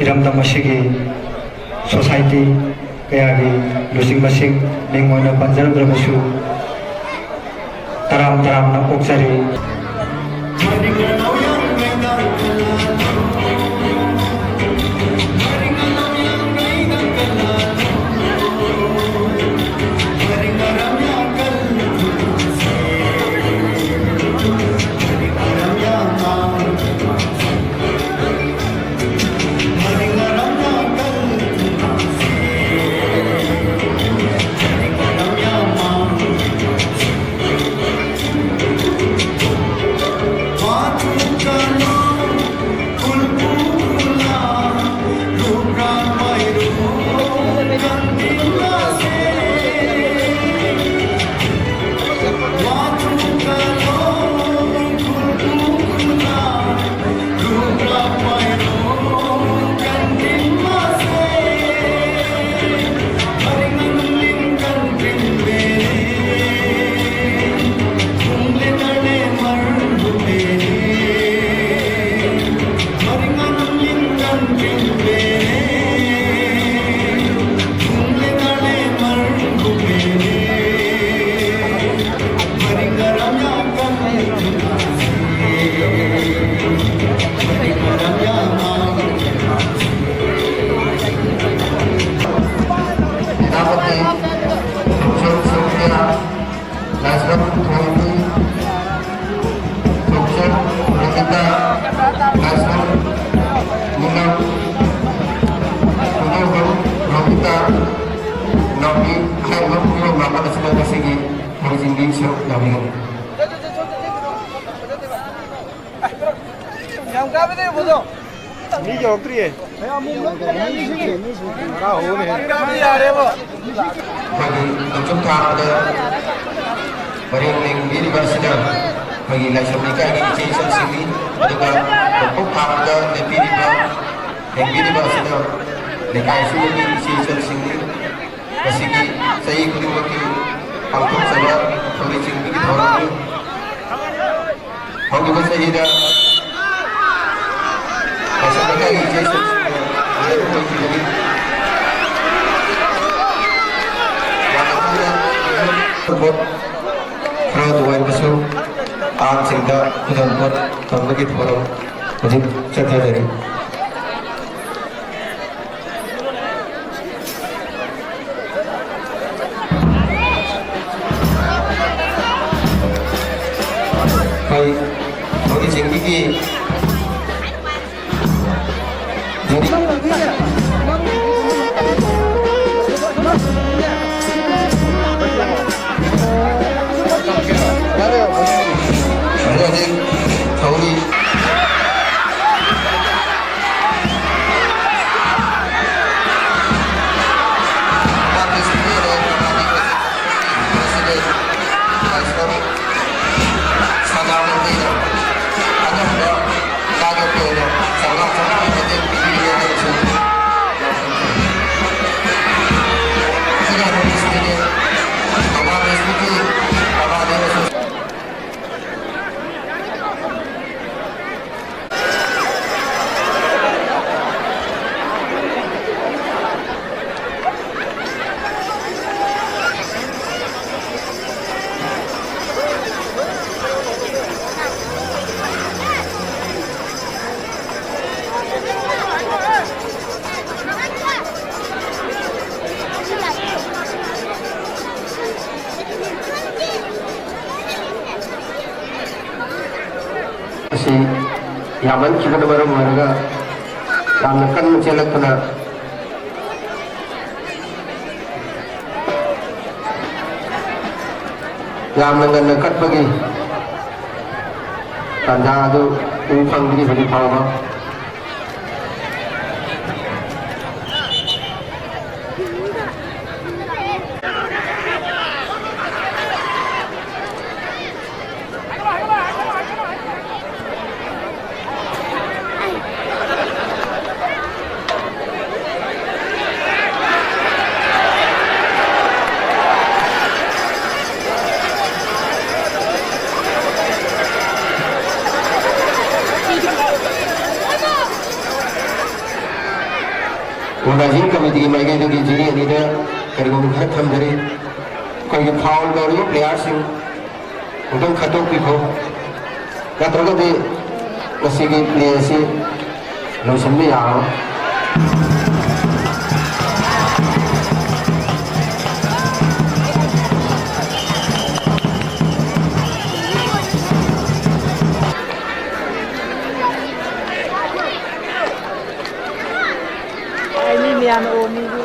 ꯏꯔꯝꯗꯝ ꯑꯁꯤꯒꯤ ꯁꯣꯁꯥꯏꯇꯤ ꯀꯌꯥꯒꯤ ꯂꯨꯆꯤꯡꯕꯁꯤꯡ ꯃꯤꯡ ꯑꯣꯏꯅ ꯄꯟꯖꯔꯗ꯭ꯔꯕꯁꯨ ꯇꯔꯥꯝ ꯇꯔꯥꯝꯅ ꯑꯣꯛꯆꯔꯤ꯫ ꯌꯥꯝ ꯀꯥꯕꯗꯤ ꯎꯕꯗꯣ꯫ ꯃꯤ ꯌꯧꯔꯛꯇ꯭ꯔꯤꯌꯦ꯫ ꯇꯔꯥ ꯍꯧꯕꯅꯦ꯫ ꯌꯥꯝ ꯀꯥꯕꯗꯤ ꯌꯥꯔꯦꯕꯣ꯫ ꯑꯩꯈꯣꯏꯒꯤ ꯅꯣꯡꯆꯨꯞ ꯊꯥꯕꯗ ꯄꯔꯦꯡ ꯂꯦꯡꯕꯤꯔꯤꯕ ꯑꯁꯤꯅ ꯑꯩꯈꯣꯏꯒꯤ ꯂꯥꯏꯁ꯭ꯔꯝ ꯂꯩꯀꯥꯏꯒꯤ ꯏꯆꯦ ꯏꯆꯜꯁꯤꯡꯅꯤ꯫ ꯑꯗꯨꯒ ꯅꯣꯡꯄꯣꯛ ꯊꯥꯕꯗ ꯂꯦꯞꯄꯤꯔꯤꯕ, ꯂꯦꯡꯕꯤꯔꯤꯕ ꯑꯁꯤꯅ ꯂꯩꯀꯥꯏ ꯑꯁꯤꯒꯤ ꯏꯆꯦ ꯏꯆꯜꯁꯤꯡꯅꯤ꯫ ꯃꯁꯤꯒꯤ ꯆꯍꯤ ꯈꯨꯗꯤꯡꯃꯛꯀꯤ ꯄꯥꯡꯊꯣꯛꯆꯕ ꯊꯧꯔꯤ ꯆꯤꯡꯕꯒꯤ ꯊꯧꯔꯝꯅꯤ꯫ ꯍꯧꯈꯤꯕ ꯆꯍꯤꯗ ꯂꯥꯏꯁ꯭ꯔꯝ ꯂꯩꯀꯥꯏꯒꯤ ꯏꯆꯦ ꯏꯆꯜꯁꯤꯡꯅ ꯂꯥꯏꯔꯤꯛ ꯇꯝꯈꯤꯕꯒꯤ ꯌꯥꯝꯅ ꯀꯟꯅ ꯈꯔ ꯅꯨꯡꯉꯥꯏꯕꯁꯨ ꯑꯉꯥꯡꯁꯤꯡꯗ ꯈꯨꯗꯣꯜꯄꯣꯠ ꯇꯝꯕꯒꯤ ꯊꯧꯔꯝ ꯍꯧꯖꯤꯛ ꯆꯠꯊꯖꯔꯤ꯫ ꯑꯩꯈꯣꯏ ꯊꯧꯔꯤ ꯆꯤꯡꯕꯤꯒꯤ ꯍꯧꯖꯤꯛ ꯍꯧꯖꯤꯛ ꯊꯧꯔꯤ ꯑꯁꯤ ꯌꯥꯝꯃꯟꯈꯤꯕꯅ ꯃꯔꯝ ꯑꯣꯏꯔꯒ ꯌꯥꯝꯅ ꯀꯟꯅ ꯆꯦꯜꯂꯛꯇꯨꯅ ꯌꯥꯝꯅ ꯉꯟꯅ ꯀꯠꯄꯒꯤ ꯇꯥꯟꯖꯥ ꯑꯗꯨ ꯎ ꯐꯪꯗ꯭ꯔꯤ ꯍꯧꯖꯤꯛ ꯐꯥꯎꯕ꯫ Organizing committeeꯒꯤ ꯃꯥꯏꯀꯩꯗꯒꯤ ꯖꯨꯔꯤ ꯑꯅꯤꯗ ꯀꯔꯤꯒꯨꯝꯕ ꯈꯔ ꯊꯝꯖꯔꯤ꯫ ꯑꯩꯈꯣꯏꯒꯤ foul ꯇꯧꯔꯤꯕ playerꯁꯤꯡ ꯑꯃꯨꯛꯇꯪ ꯈꯟꯗꯣꯛꯄꯤꯈꯣ, ꯅꯠꯇ꯭ꯔꯒꯗꯤ ꯃꯁꯤꯒꯤ play ꯑꯁꯤ ꯂꯣꯏꯁꯤꯟꯕ ꯌꯥꯔꯣꯏ꯫ ꯑꯩ ꯃꯤ ꯃꯌꯥꯝꯅ ꯑꯣꯝꯃꯤꯕꯨ꯫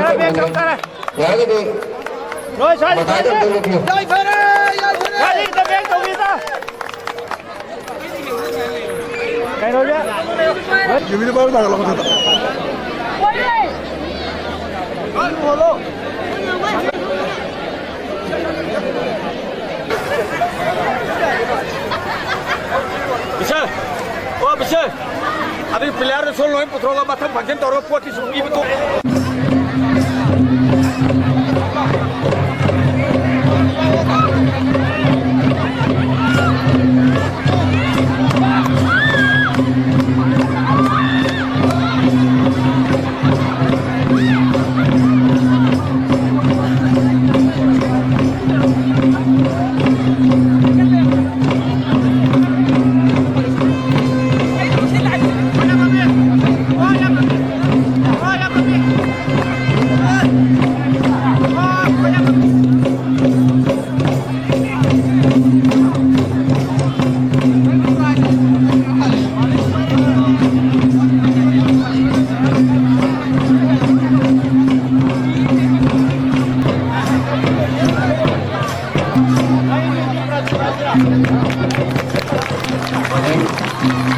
ꯌꯥꯔꯒꯗꯤ ꯃꯇꯥꯏꯗ ꯑꯝꯇ ꯂꯦꯞꯄꯤꯌꯨ꯫ ꯒꯥꯔꯤꯗ ꯕꯦꯛ ꯇꯧꯕꯤꯗ꯫ ꯀꯩꯅꯣꯁꯦ? ꯌꯨꯕꯤꯗ ꯕꯥꯔꯣ ꯇꯥꯔꯒ ꯂꯧꯈꯠꯂꯣ꯫ ꯕꯤꯁꯥꯜ! ꯑꯣ, ꯕꯤꯁꯥꯜ! ꯑꯗꯨꯒꯤ ꯄꯤꯂꯔꯗꯣ ꯁꯣꯝ ꯂꯣꯏ ꯄꯨꯊꯣꯛꯑꯒ ꯃꯊꯪ function ꯇꯧꯔꯒ ꯄꯣꯠꯇꯤ ꯁꯨꯝ ꯄꯤꯕ ꯇꯣꯛ-,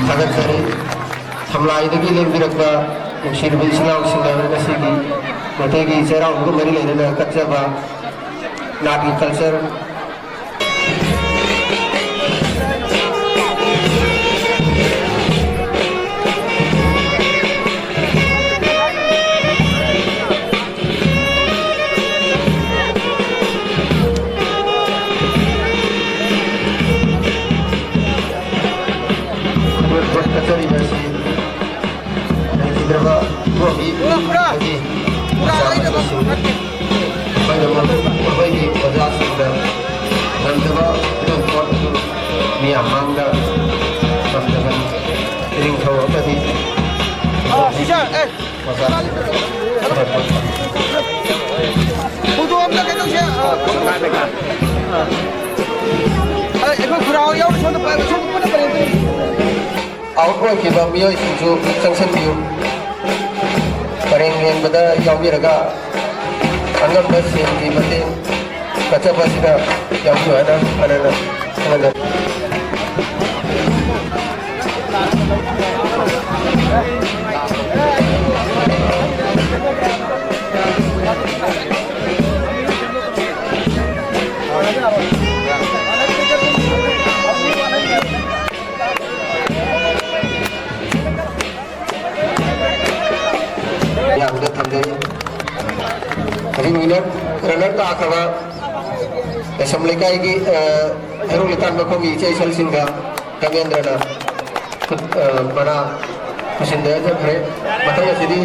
ꯊꯥꯒꯠꯆꯔꯤ꯫ ꯁꯝꯂꯥꯏꯗꯒꯤ ꯂꯦꯡꯕꯤꯔꯛꯄ ꯅꯨꯡꯁꯤꯔꯕ ꯏꯆꯤꯜ ꯏꯅꯥꯎꯁꯤꯡꯅ ꯉꯁꯤꯒꯤ ꯃꯩꯇꯩꯒꯤ ꯆꯩꯔꯥꯎꯕꯒ ꯃꯔꯤ ꯂꯩꯅꯅ ꯀꯠꯆꯕ ꯅꯥꯠꯀꯤ culture꯫ ꯀꯠꯆꯔꯤꯕ ꯑꯁꯤ ꯂꯩꯈꯤꯗ꯭ꯔꯕ ꯏꯕꯣꯕꯤ ꯑꯃꯗꯤ ꯃꯆꯥ ꯃꯁꯨꯁꯤꯡ, ꯑꯩꯈꯣꯏꯅ ꯃꯈꯣꯏꯒꯤ ꯑꯣꯖꯥꯁꯤꯡꯗ ꯉꯝꯖꯕ ꯏꯔꯝ ꯄꯣꯠ ꯑꯗꯨ ꯃꯤꯌꯥꯝ ꯃꯥꯡꯗ ꯉꯝꯖꯕꯅꯤ꯫ ꯏꯅꯤꯡꯊꯧ ꯑꯃꯗꯤ ꯄꯨꯗꯣꯛꯑꯝꯗ ꯀꯩꯅꯣꯁꯦ, ꯑ, ꯑ, ꯑꯩꯈꯣꯏ ꯈꯨꯔꯥ ꯍꯣꯏ ꯌꯥꯎꯔꯤ, ꯁꯣꯝꯗ ꯄꯥꯏꯕ, ꯁꯣꯝꯗ ꯄꯨꯟꯅ ꯄꯔꯦꯡ ꯄꯔꯦꯡ꯫ ꯑꯥꯎꯠ ꯑꯣꯏꯈꯤꯕ ꯃꯤꯑꯣꯏꯁꯤꯡꯁꯨ ꯆꯪꯁꯤꯟꯕꯤꯌꯨ꯫ ꯄꯔꯦꯡ ꯂꯦꯡꯕꯗ ꯌꯥꯎꯕꯤꯔꯒ ꯑꯉꯝꯕ ꯁꯦꯜꯒꯤ ꯃꯇꯦꯡ ꯀꯠꯆꯕ ꯑꯁꯤꯗ ꯌꯥꯎꯕꯤꯌꯨ ꯍꯥꯏꯅ ꯍꯟꯅ ꯍꯟꯅ ꯈꯪꯍꯟꯖꯔꯤ꯫ ꯌꯥꯝꯅ ꯊꯝꯖꯔꯤ꯫ ꯍꯧꯖꯤꯛ ꯋꯤꯅꯔ, ꯔꯅꯔ ꯇꯥꯈ꯭ꯔꯕ ꯂꯥꯏꯁ꯭ꯔꯝ ꯂꯩꯀꯥꯏꯒꯤ, ꯑ, ꯍꯩꯔꯣꯛ ꯂꯩꯇꯥꯟ ꯃꯈꯣꯡꯒꯤ ꯏꯆꯦ ꯏꯆꯜꯁꯤꯡꯗ ꯔꯥꯘꯕꯦꯟꯗ꯭ꯔꯅ ꯈꯨꯠ, ꯑ, ꯃꯅꯥ ꯄꯨꯁꯤꯟꯖꯔꯛꯈ꯭ꯔꯦ꯫ ꯃꯊꯪ ꯑꯁꯤꯗꯤ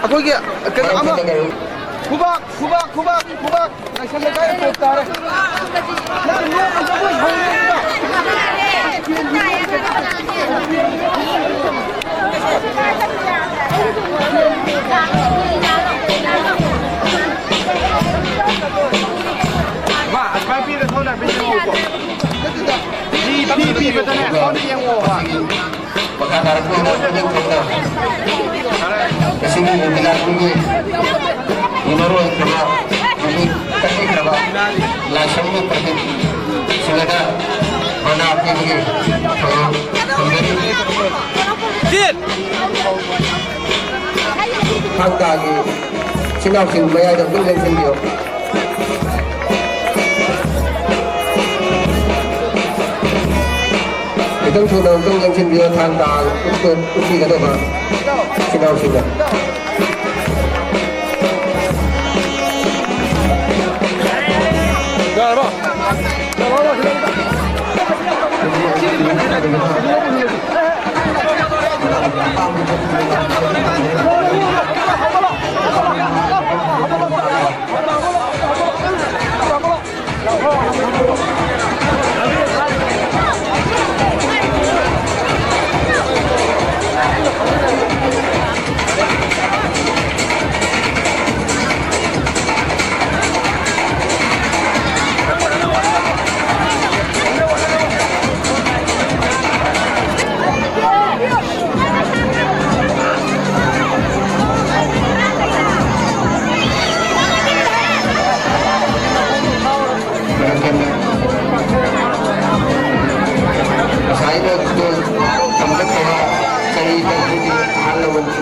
ꯑꯩꯈꯣꯏꯒꯤ ꯀꯩꯅꯣ ꯑꯃ, ꯈꯨꯕꯥꯛ, ꯈꯨꯕꯥꯛ, ꯈꯨꯕꯥꯛ, ꯈꯨꯕꯥꯛ꯫ ꯂꯥꯏꯁ꯭ꯔꯝ ꯂꯩꯀꯥꯏꯗ ꯇꯣꯞ ꯇꯥꯔꯦ꯫ ꯅꯪ ꯅꯣꯛꯄꯗ ꯃꯣꯏ ꯍꯧꯔꯦ꯫ ꯃꯥ ꯑꯗꯨꯃꯥꯏꯅ ꯄꯤꯔ ꯊꯣꯛꯅ ꯄꯤꯔꯛꯑꯣꯀꯣ꯫ ꯅꯠꯇꯦꯗ꯫ ꯄꯤ, ꯄꯤ ꯄꯤꯕꯗꯅꯦ, ꯊꯣꯛꯅ ꯌꯦꯡꯉꯛꯑꯣꯕ꯫ ꯃꯈꯥ ꯇꯥꯔꯛꯄ ꯑꯣꯏꯅ ꯄꯨꯛꯅꯤꯡ ꯊꯧꯒꯠꯅ ꯉꯁꯤꯒꯤ ꯋꯦꯕꯤꯅꯥꯔ ꯑꯗꯨꯒꯤ ꯋꯤꯅꯔ ꯑꯣꯏꯈ꯭ꯔꯕ, ꯃꯃꯤꯡ ꯀꯠꯄꯤꯈ꯭ꯔꯕ ꯂꯥꯏꯁ꯭ꯔꯝꯒꯤ ꯄ꯭ꯔꯗꯤꯞ ꯁꯤꯡꯍꯗ ꯃꯅꯥ ꯄꯤꯕꯒꯤ ꯊꯧꯔꯝ ꯊꯝꯖꯔꯤ꯫ ꯊꯥꯡ ꯇꯥꯒꯤ ꯏꯆꯤꯟ ꯏꯅꯥꯎꯁꯤꯡ ꯃꯌꯥꯏꯗ ꯑꯃꯨꯛꯇꯪ ꯂꯦꯡꯁꯤꯟꯕꯤꯌꯨ꯫ ꯈꯤꯇꯪ ꯊꯨꯅ ꯑꯃꯨꯛꯇꯪ ꯌꯦꯡꯁꯤꯟꯕꯤꯌꯣ, ꯊꯥꯡ ꯇꯥ ꯎꯠꯄ-, ꯎꯠꯄꯤꯒꯗꯕ ꯏꯆꯤꯟ ꯏꯅꯥꯎꯁꯤꯡꯅ꯫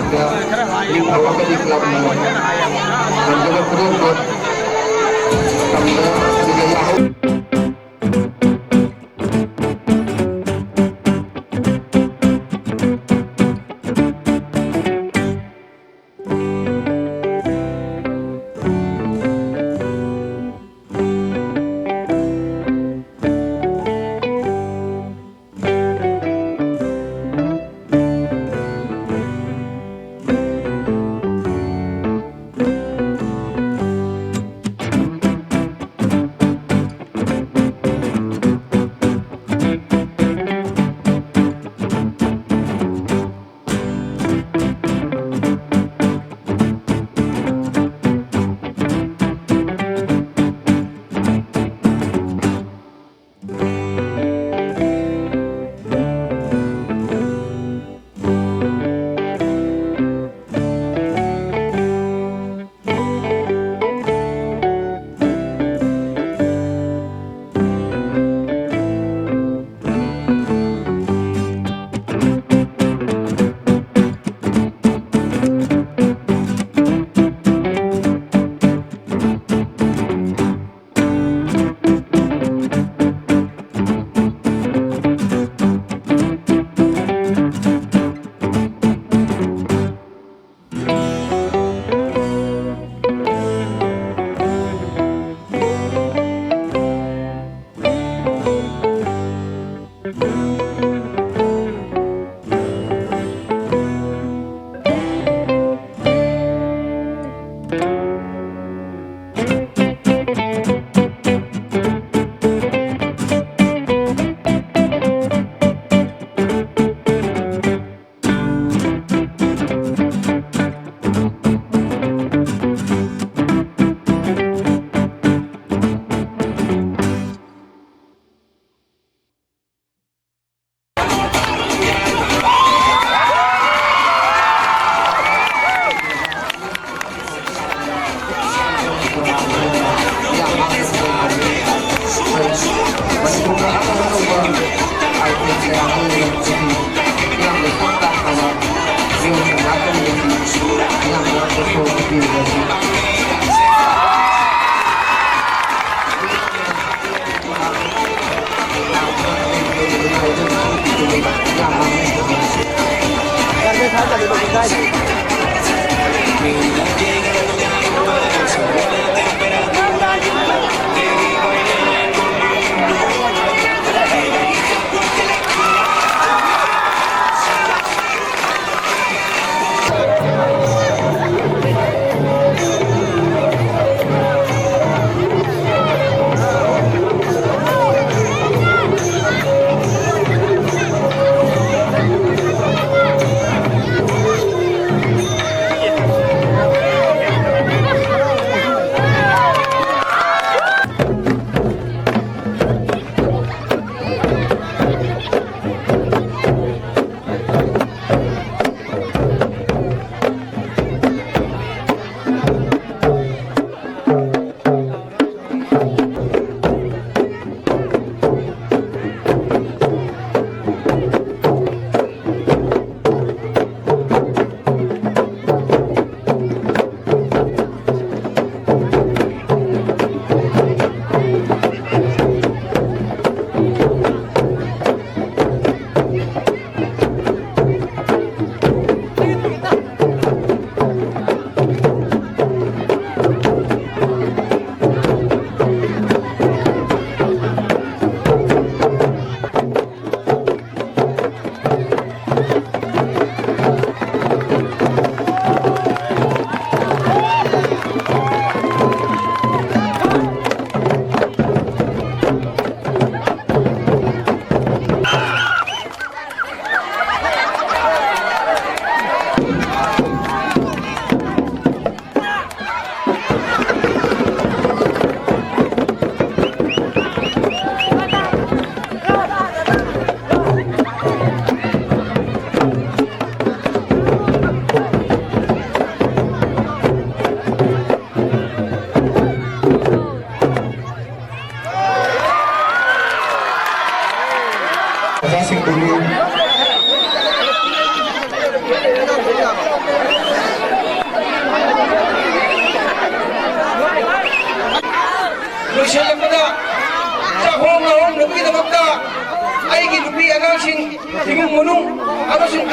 ꯅꯤꯡꯊꯧ ꯑꯃꯗꯤ ꯀ꯭ꯂꯕꯅ ꯉꯝꯖꯕ ꯈꯨꯗꯣꯜꯄꯣꯠ ꯇꯝꯕ ꯑꯗꯨꯒ ꯌꯥꯍꯧ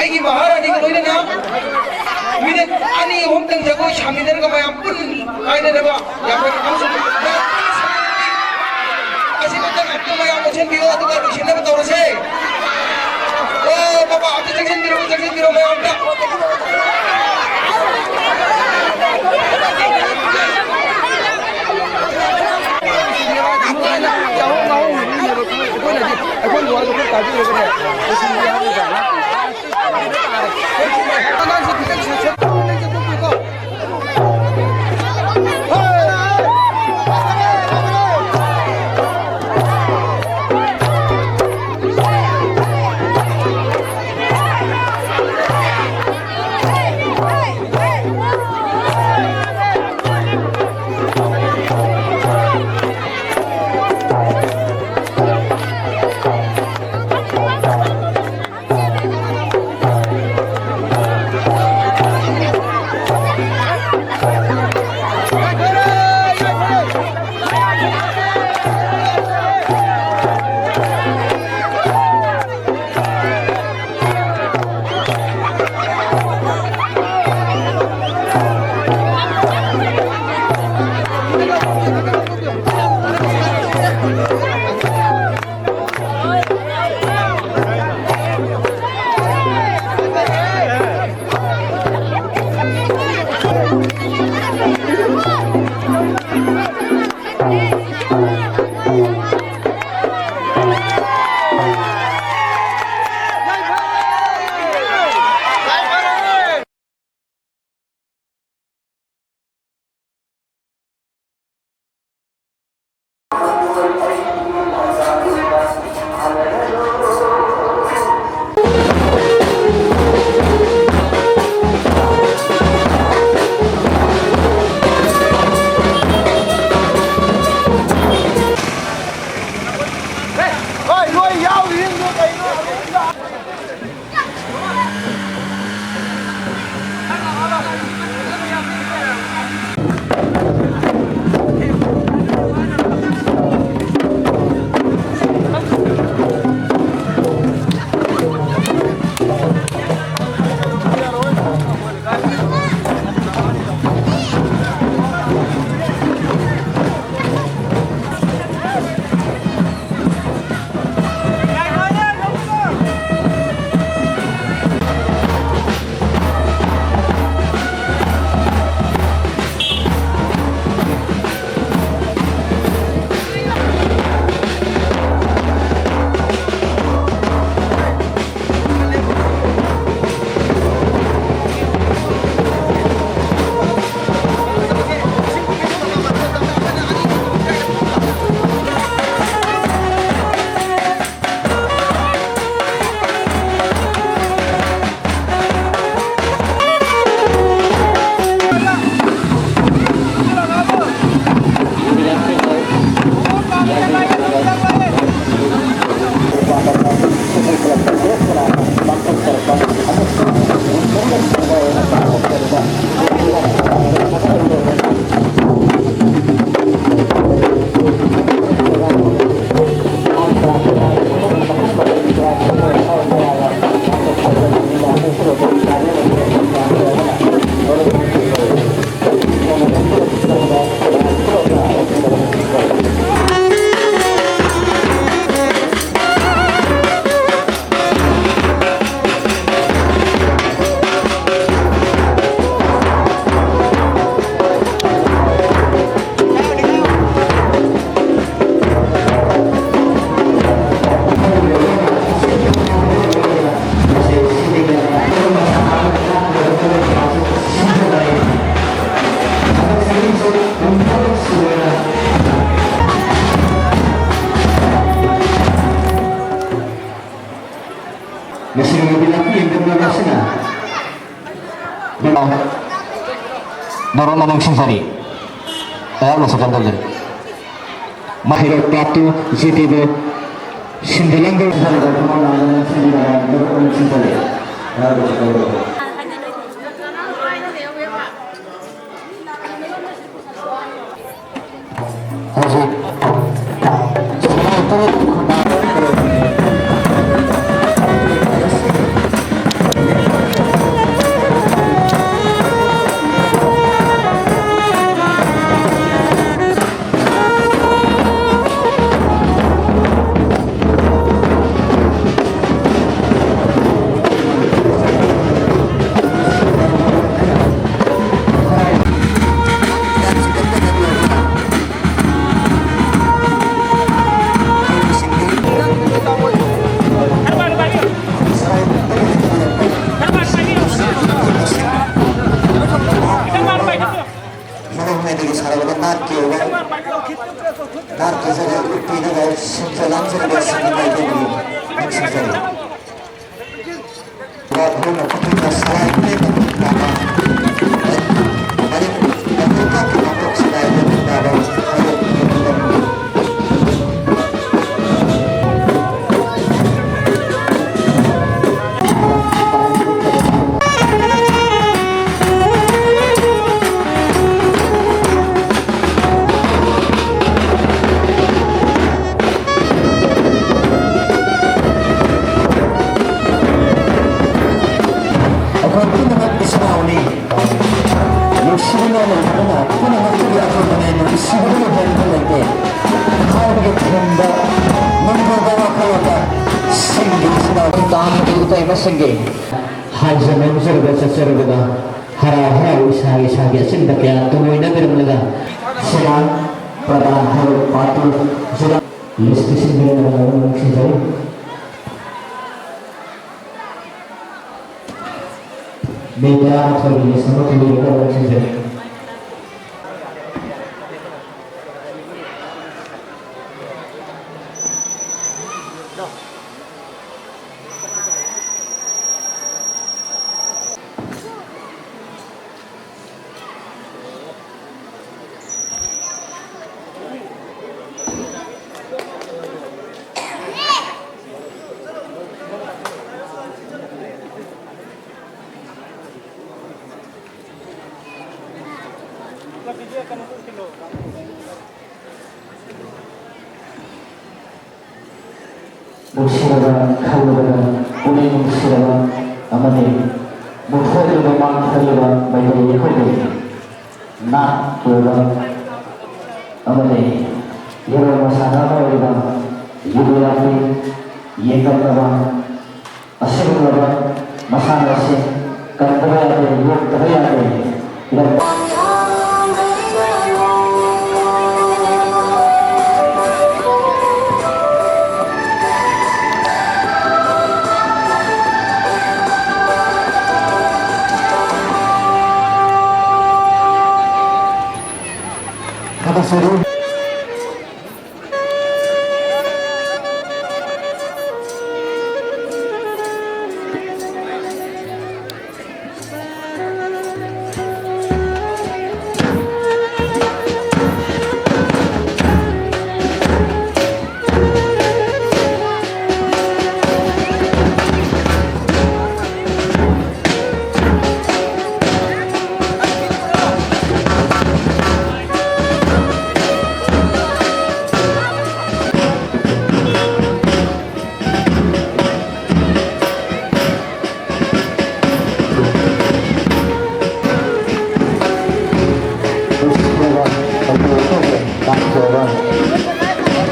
ꯑꯩꯒꯤ ꯃꯍꯥꯔꯥꯅꯤꯒ ꯂꯣꯏꯅꯅ ꯃꯤꯅꯤꯠ ꯑꯅꯤ ꯑꯍꯨꯝꯇꯪ ꯖꯒꯣꯏ ꯁꯥꯃꯤꯟꯅꯔꯒ ꯃꯌꯥꯝ ꯄꯨꯟ ꯀꯥꯏꯅꯅꯕ ꯌꯥꯝꯅ ꯈꯪꯖꯕ ꯑꯁꯤꯃꯛꯇꯪ ꯑꯝꯇ ꯃꯌꯥꯝ ꯑꯣꯟꯁꯤꯟꯕꯤꯌꯣ, ꯑꯗꯨꯒ ꯂꯣꯏꯁꯤꯟꯅꯕ ꯇꯧꯔꯁꯦ꯫ ꯑꯣ, ꯃꯄꯥ ꯑꯝꯇ ꯆꯪꯁꯤꯟꯕꯤꯔꯣ, ꯆꯪꯁꯤꯟꯕꯤꯔꯣ ꯃꯌꯥꯝ ꯑꯝꯇ꯫ ꯑꯩꯈꯣꯏꯅꯗꯤ, ꯑꯩꯈꯣꯏꯒꯤ ꯋꯥꯗꯣ ꯈꯔ ꯇꯥꯕꯤꯔꯒꯅꯦ, ꯂꯣꯏꯁꯤꯟꯕꯤꯌꯣ ꯍꯥꯏꯕꯅꯤꯗ꯫ ꯅꯔꯣꯟ ꯅꯃꯪ ꯁꯤꯡꯖꯔꯤ꯫ ꯑꯩꯍꯥꯛꯅ ꯁꯛꯀꯟ ꯇꯧꯖꯔꯤ꯫ ꯃꯍꯩꯔꯣꯏ ꯄꯥꯠꯇꯨ ꯖꯤꯇꯤꯕꯨ ꯁꯤꯟꯗ ꯂꯥꯡꯗ ꯁꯤꯡꯖꯔꯤ꯫ ꯑꯩꯍꯥꯛꯅ ꯁꯛꯀꯟ ꯇꯧꯖꯔꯤ꯫ ꯍꯧꯖꯤꯛ ꯃꯔꯨꯞ ꯍꯥꯏꯗꯒꯤ ꯁꯥꯔꯕꯗ ꯅꯥꯠꯀꯤ ꯑꯣꯏꯕ, ꯅꯥꯠꯀꯤ ꯖꯒꯣꯏ ꯎꯠꯄꯤꯅꯕ ꯁꯤꯟꯖ ꯂꯥꯡꯖꯔꯕ ꯁꯤꯟꯃꯤ ꯃꯥꯏꯀꯩꯗꯒꯤ ꯅꯤꯡꯁꯤꯡꯖꯔꯤ꯫ ꯑꯩꯈꯣꯏ ꯄꯨꯝꯅꯃꯛ ꯏꯆꯤꯟ ꯏꯅꯥꯎꯅꯤ꯫ ꯅꯨꯡꯁꯤꯕꯅ ꯂꯩꯕꯅ ꯄꯨꯝꯅꯃꯛꯇꯒꯤ ꯑꯇꯣꯞꯄꯅꯦ꯫ ꯅꯨꯡꯁꯤꯕꯗꯒꯤ ꯍꯦꯟꯕ ꯂꯩꯇꯦ ꯍꯥꯏꯕꯒꯤ ꯊꯤꯝꯗ ꯃꯅꯤꯄꯨꯔꯗ ꯋꯥꯈꯜꯂꯣꯟꯗ ꯁꯤꯡꯒꯤ ꯏꯆꯤꯟ ꯏꯅꯥꯎ ꯇꯥꯡꯕꯒꯤ ꯏꯇꯩꯃꯁꯤꯡꯒꯤ ꯍꯥꯏꯖ ꯅꯣꯡꯖꯔꯒ ꯆꯠꯆꯔꯒꯗ ꯍꯔꯥꯎ ꯍꯔꯥꯎ ꯏꯁꯥꯒꯤ ꯏꯁꯥꯒꯤ ꯑꯆꯤꯟꯕ ꯀꯌꯥ ꯇꯨꯡꯑꯣꯏꯅꯕꯤꯔꯝꯂꯒ ꯁꯤꯔꯥꯡ ꯄ꯭ꯔꯙꯥꯟ ꯍꯥꯏꯕ ꯄꯥꯔꯇꯤ ꯖꯤꯂꯥ ꯂꯤꯁ ꯄꯤꯁꯤꯟꯕꯤꯔꯝꯂꯒ ꯅꯨꯡꯁꯤꯖꯔꯤ꯫ ꯃꯤ ꯇꯔꯥꯃꯥꯊꯣꯏꯒꯤ ꯂꯤꯁ ꯑꯃ ꯄꯤꯕꯤꯔꯒ ꯅꯨꯡꯁꯤꯖꯔꯤ꯫ ꯅꯨꯡꯁꯤꯔꯕ, ꯈꯜꯂꯨꯕꯗ ꯄꯨꯛꯅꯤꯡ ꯅꯨꯡꯁꯤꯔꯕ ꯑꯃꯗꯤ ꯃꯨꯊꯣꯏꯔꯕ ꯃꯥꯡꯊꯔꯕ ꯃꯩꯇꯩ ꯑꯩꯈꯣꯏꯒꯤ ꯅꯥꯠꯀꯤ ꯑꯣꯏꯕ ꯑꯃꯗꯤ ꯍꯦꯔꯣ ꯃꯁꯥꯟꯅ ꯑꯃ ꯑꯣꯏꯔꯤꯕ ꯌꯨꯕꯤ ꯂꯥꯛꯄꯤ ꯌꯦꯡꯗꯝꯅꯕ ꯑꯁꯤꯒꯨꯝꯂꯕ ꯃꯁꯥꯟꯅ ꯑꯁꯤ ꯀꯟꯗꯕ ꯌꯥꯗꯦ, ꯌꯣꯛꯇꯕ ꯌꯥꯗꯦ꯫ ꯏꯔꯝ ꯊꯥꯒꯠꯆꯔꯤ꯫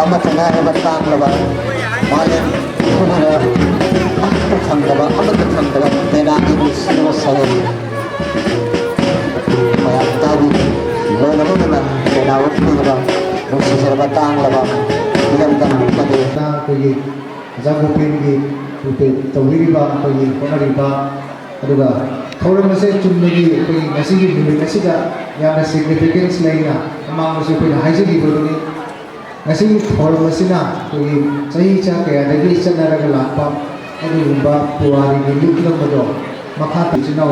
ꯑꯃꯠꯇ ꯉꯥꯏꯔꯕ ꯇꯥꯡꯂꯕ ꯃꯥꯂꯦꯝ ꯄꯨꯝꯕꯗ ꯑꯃꯠꯇ ꯐꯪꯗꯕ, ꯑꯃꯠꯇ ꯐꯪꯗꯕ ꯄꯦꯅꯥꯒꯤ ꯅꯨꯡꯁꯤꯔꯕ ꯁꯩꯔꯦꯡ ꯃꯌꯥꯝ ꯇꯥꯕꯤꯔꯤ꯫ ꯂꯣꯏꯅ ꯂꯣꯏꯅꯅ ꯄꯦꯅꯥ ꯎꯠꯄꯤꯔꯤꯕ ꯅꯨꯡꯁꯤꯖꯔꯕ ꯇꯥꯡꯂꯕ ꯏꯔꯝꯗꯝ ꯑꯃꯗꯤ ꯑꯩꯈꯣꯏꯒꯤ ꯑꯣꯖꯥ ꯒꯣꯄꯦꯟꯒꯤ ꯇꯧꯕꯤꯔꯤꯕ, ꯑꯩꯈꯣꯏꯒꯤ ꯍꯣꯠꯅꯔꯤꯕ, ꯑꯗꯨꯒ ꯊꯧꯔꯝ ꯑꯁꯦ ꯆꯨꯝꯅꯒꯤ ꯑꯩꯈꯣꯏꯒꯤ ꯉꯁꯤꯒꯤ ꯅꯨꯃꯤꯠ ꯑꯁꯤꯗ ꯌꯥꯝꯅ significance ꯂꯩꯅ ꯃꯃꯥꯡꯗꯁꯨ ꯑꯩꯈꯣꯏꯅ ꯍꯥꯏꯖꯈꯤꯕꯗꯨꯅꯤ꯫ ꯉꯁꯤꯒꯤ ꯊꯧꯔꯝ ꯑꯁꯤꯅ ꯑꯩꯈꯣꯏꯒꯤ ꯆꯍꯤ ꯆꯥ ꯀꯌꯥꯗꯒꯤ ꯆꯠꯅꯔꯒ ꯂꯥꯛꯄ ꯑꯗꯨꯒꯨꯝꯕ ꯄꯨꯋꯥꯔꯤꯒꯤ ꯂꯤꯛꯂꯝ ꯑꯗꯣ ꯃꯈꯥ ꯇꯥ ꯏꯆꯤꯟ ꯏꯅꯥꯎ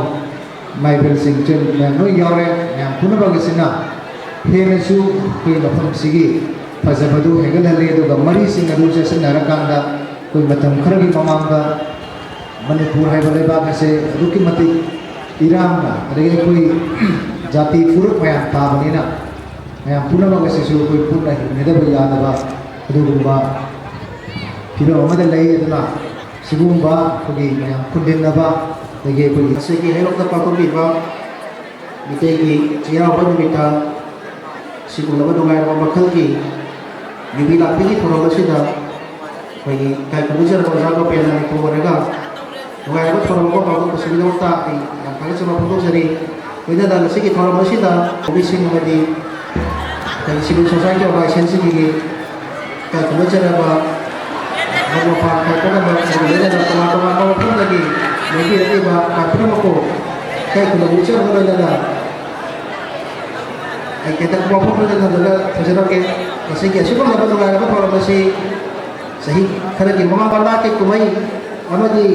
ꯏꯃꯥ ꯏꯕꯦꯜꯁꯤꯡ ꯏꯆꯟ ꯃꯌꯥꯝ ꯂꯣꯏ ꯌꯥꯎꯔꯦ꯫ ꯃꯌꯥꯝ ꯄꯨꯝꯅꯃꯛ ꯑꯁꯤꯅ ꯍꯦꯟꯅꯁꯨ ꯑꯩꯈꯣꯏ ꯃꯐꯝꯁꯤꯒꯤ ꯐꯖꯕꯗꯨ ꯍꯦꯟꯒꯠꯍꯜꯂꯤ, ꯑꯗꯨꯒ ꯃꯔꯤꯁꯤꯡ ꯑꯗꯨ ꯆꯦꯠꯁꯤꯟꯅꯔꯀꯥꯟꯗ ꯑꯩꯈꯣꯏ ꯃꯇꯝ ꯈꯔꯒꯤ ꯃꯃꯥꯡꯗ ꯃꯅꯤꯄꯨꯔ ꯍꯥꯏꯕ ꯂꯩꯕꯥꯛ ꯑꯁꯦ ꯑꯗꯨꯛꯀꯤ ꯃꯇꯤꯛ ꯏꯔꯥꯡꯅ, ꯑꯗꯒꯤ ꯑꯩꯈꯣꯏ ꯖꯥꯇꯤ ꯐꯨꯔꯨꯞ ꯃꯌꯥꯝ ꯇꯥꯕꯅꯤꯅ ꯃꯌꯥꯝ ꯄꯨꯝꯅꯃꯛ ꯑꯁꯤꯁꯨ ꯑꯩꯈꯣꯏ ꯄꯨꯟꯅ ꯍꯤꯡꯃꯤꯟꯅꯗꯕ ꯌꯥꯗꯕ ꯑꯗꯨꯒꯨꯝꯕ ꯐꯤꯕꯝ ꯑꯃꯗ ꯂꯩ꯫ ꯑꯗꯨꯅ ꯁꯤꯒꯨꯝꯕ ꯑꯩꯈꯣꯏꯒꯤ ꯃꯌꯥꯝ ꯄꯨꯟꯁꯤꯟꯅꯕ, ꯑꯗꯒꯤ ꯑꯩꯈꯣꯏꯒꯤ ꯉꯁꯤꯒꯤ ꯍꯩꯔꯣꯛꯇ ꯄꯥꯡꯊꯣꯛꯂꯤꯕ ꯃꯤꯇꯩꯒꯤ ꯆꯩꯔꯥꯎꯕ ꯅꯨꯃꯤꯠꯇ ꯁꯤꯒꯨꯝꯂꯕ ꯅꯨꯡꯉꯥꯏꯔꯕ ꯃꯈꯜꯒꯤ ꯌꯨꯕꯤ ꯂꯥꯛꯄꯤꯒꯤ ꯊꯧꯔꯝ ꯑꯁꯤꯗ ꯑꯩꯈꯣꯏꯒꯤ ꯏꯀꯥꯏ ꯈꯨꯝꯅꯖꯔꯕ ꯑꯣꯖꯥ ꯒꯣꯄꯦꯟꯅ ꯃꯤꯡꯊꯣꯜ ꯑꯣꯏꯔꯒ ꯅꯨꯡꯉꯥꯏꯔꯕ ꯊꯧꯔꯝ ꯑꯃ ꯄꯥꯡꯊꯣꯛꯄꯁꯤꯒꯤꯗꯃꯛꯇ ꯑꯩ ꯌꯥꯝ ꯊꯥꯒꯠꯆꯕ ꯐꯣꯡꯗꯣꯛꯆꯔꯤ꯫ ꯂꯣꯏꯅꯅ ꯉꯁꯤꯒꯤ ꯊꯧꯔꯝ ꯑꯁꯤꯗ ꯍꯣꯕꯤꯁꯤꯡ ꯑꯃꯗꯤ ꯑꯩꯈꯣꯏꯒꯤ civil society organizationꯁꯤꯡꯒꯤ ꯏꯀꯥꯏ ꯈꯨꯝꯅꯖꯔꯕ ꯃꯔꯨꯞ ꯃꯄꯥꯡ ꯈꯥꯏꯗꯣꯛꯅꯕ ꯑꯗꯨꯒ ꯂꯣꯏꯅꯅ ꯇꯣꯉꯥꯟ ꯇꯣꯉꯥꯟꯕ ꯃꯐꯝꯗꯒꯤ ꯂꯦꯡꯕꯤꯔꯛꯂꯤꯕ ꯏꯀꯥꯏ ꯈꯨꯝꯅꯕ ꯎꯠꯆꯕꯒ ꯂꯣꯏꯅꯅ ꯑꯩ ꯈꯤꯇꯪ ꯋꯥꯐꯝ ꯈꯔ ꯊꯝꯖꯔ-, ꯊꯝꯖꯔꯝꯒꯦ꯫ ꯉꯁꯤꯒꯤ ꯑꯁꯤꯒꯨꯝꯂꯕ ꯅꯨꯡꯉꯥꯏꯔꯕ ꯊꯧꯔꯝ ꯑꯁꯤ ꯆꯍꯤ ꯈꯔꯒꯤ ꯃꯃꯥꯡ ꯅꯥꯠꯀꯤ ꯀꯨꯝꯍꯩ ꯑꯃꯗꯤ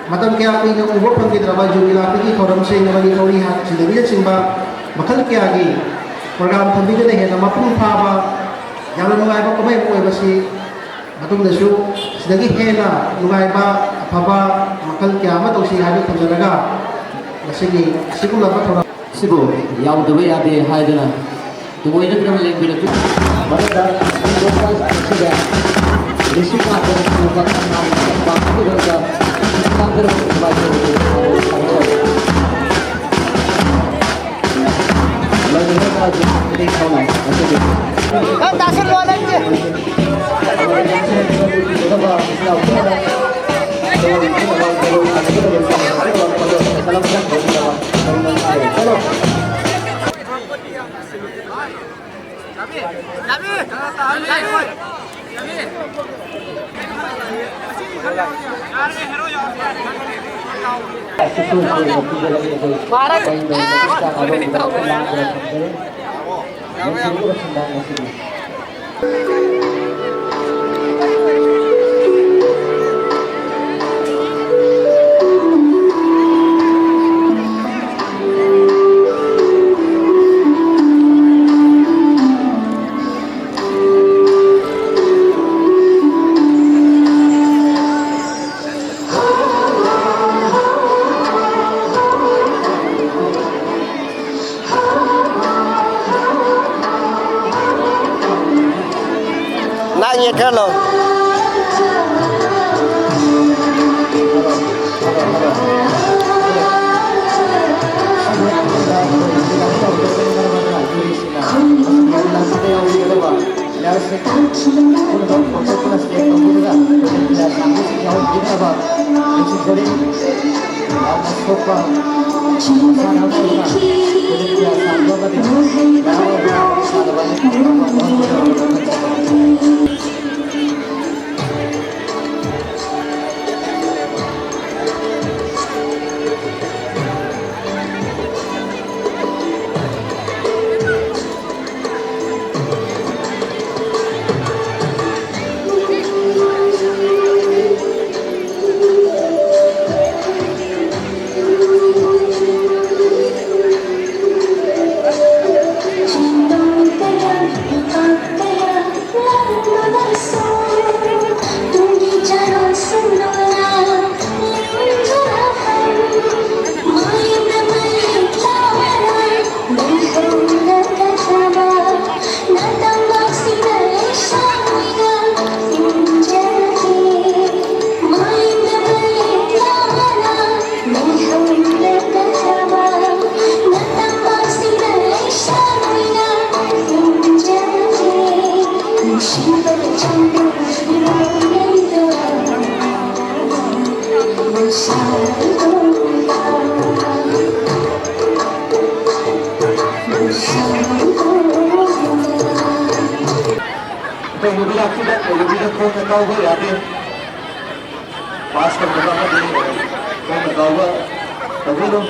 ꯃꯇꯝ ꯀꯌꯥ ꯀꯨꯏꯅ ꯎꯕ ꯐꯪꯈꯤꯗ꯭ꯔꯕ ꯌꯨꯕꯤ ꯂꯥꯛꯄꯤꯒꯤ ꯊꯧꯔꯝꯁꯤꯡ ꯑꯃꯗꯤ ꯊꯧꯔꯤ ꯍꯥ-, ꯆꯤꯡꯅꯕꯤꯅꯆꯤꯡꯕ ꯃꯈꯜ ꯀꯌꯥꯒꯤ program ꯊꯝꯕꯤꯗꯨꯅ ꯍꯦꯟꯅ ꯃꯄꯨꯡ ꯐꯥꯕ, ꯌꯥꯝꯅ ꯅꯨꯡꯉꯥꯏꯕ ꯀꯨꯝꯍꯩ ꯑꯃ ꯑꯣꯏꯕꯁꯤ ꯃꯇꯨꯡꯗꯁꯨ ꯁꯤꯗꯒꯤ ꯍꯦꯟꯅ ꯅꯨꯡꯉꯥꯏꯕ, ꯑꯐꯕ ꯃꯈꯜ ꯀꯌꯥ ꯑꯃ ꯇꯧꯁꯤ ꯍꯥꯏꯅ ꯊꯝꯖꯔꯒ ꯉꯁꯤꯒꯤ ꯑꯁꯤꯒꯨꯝꯂꯕ ꯊꯧꯔꯝ ꯁꯤꯕꯨ ꯌꯥꯎꯗꯕ ꯌꯥꯗꯦ ꯍꯥꯏꯗꯨꯅ ꯇꯨꯡꯑꯣꯏꯅꯗꯨꯅ ꯂꯦꯡꯕꯤꯔꯛꯇꯨꯅ ꯃꯔꯛꯇ ꯑꯁꯤꯗ ꯂꯤꯁꯤꯡ ꯃꯥꯄꯟ ꯁꯨꯕ ꯁꯪꯒꯥꯕꯒꯤꯗꯃꯛꯇ ꯇꯥꯡꯀꯛ ꯈꯔ ꯂꯧ꯫ ꯑꯩꯈꯣꯏ ꯌꯨꯕꯤ ꯂꯥꯛꯄꯤꯗ, ꯑꯩꯈꯣꯏ ꯌꯨꯕꯤꯗ ꯈꯣꯡꯅ ꯀꯥꯎꯕ ꯌꯥꯗꯦ꯫ ꯄꯥꯁ ꯇꯧꯗꯕ ꯑꯃꯗꯤ ꯈꯣꯡꯅ ꯀꯥꯎꯕ ꯇꯧꯕꯤꯒꯅꯨ꯫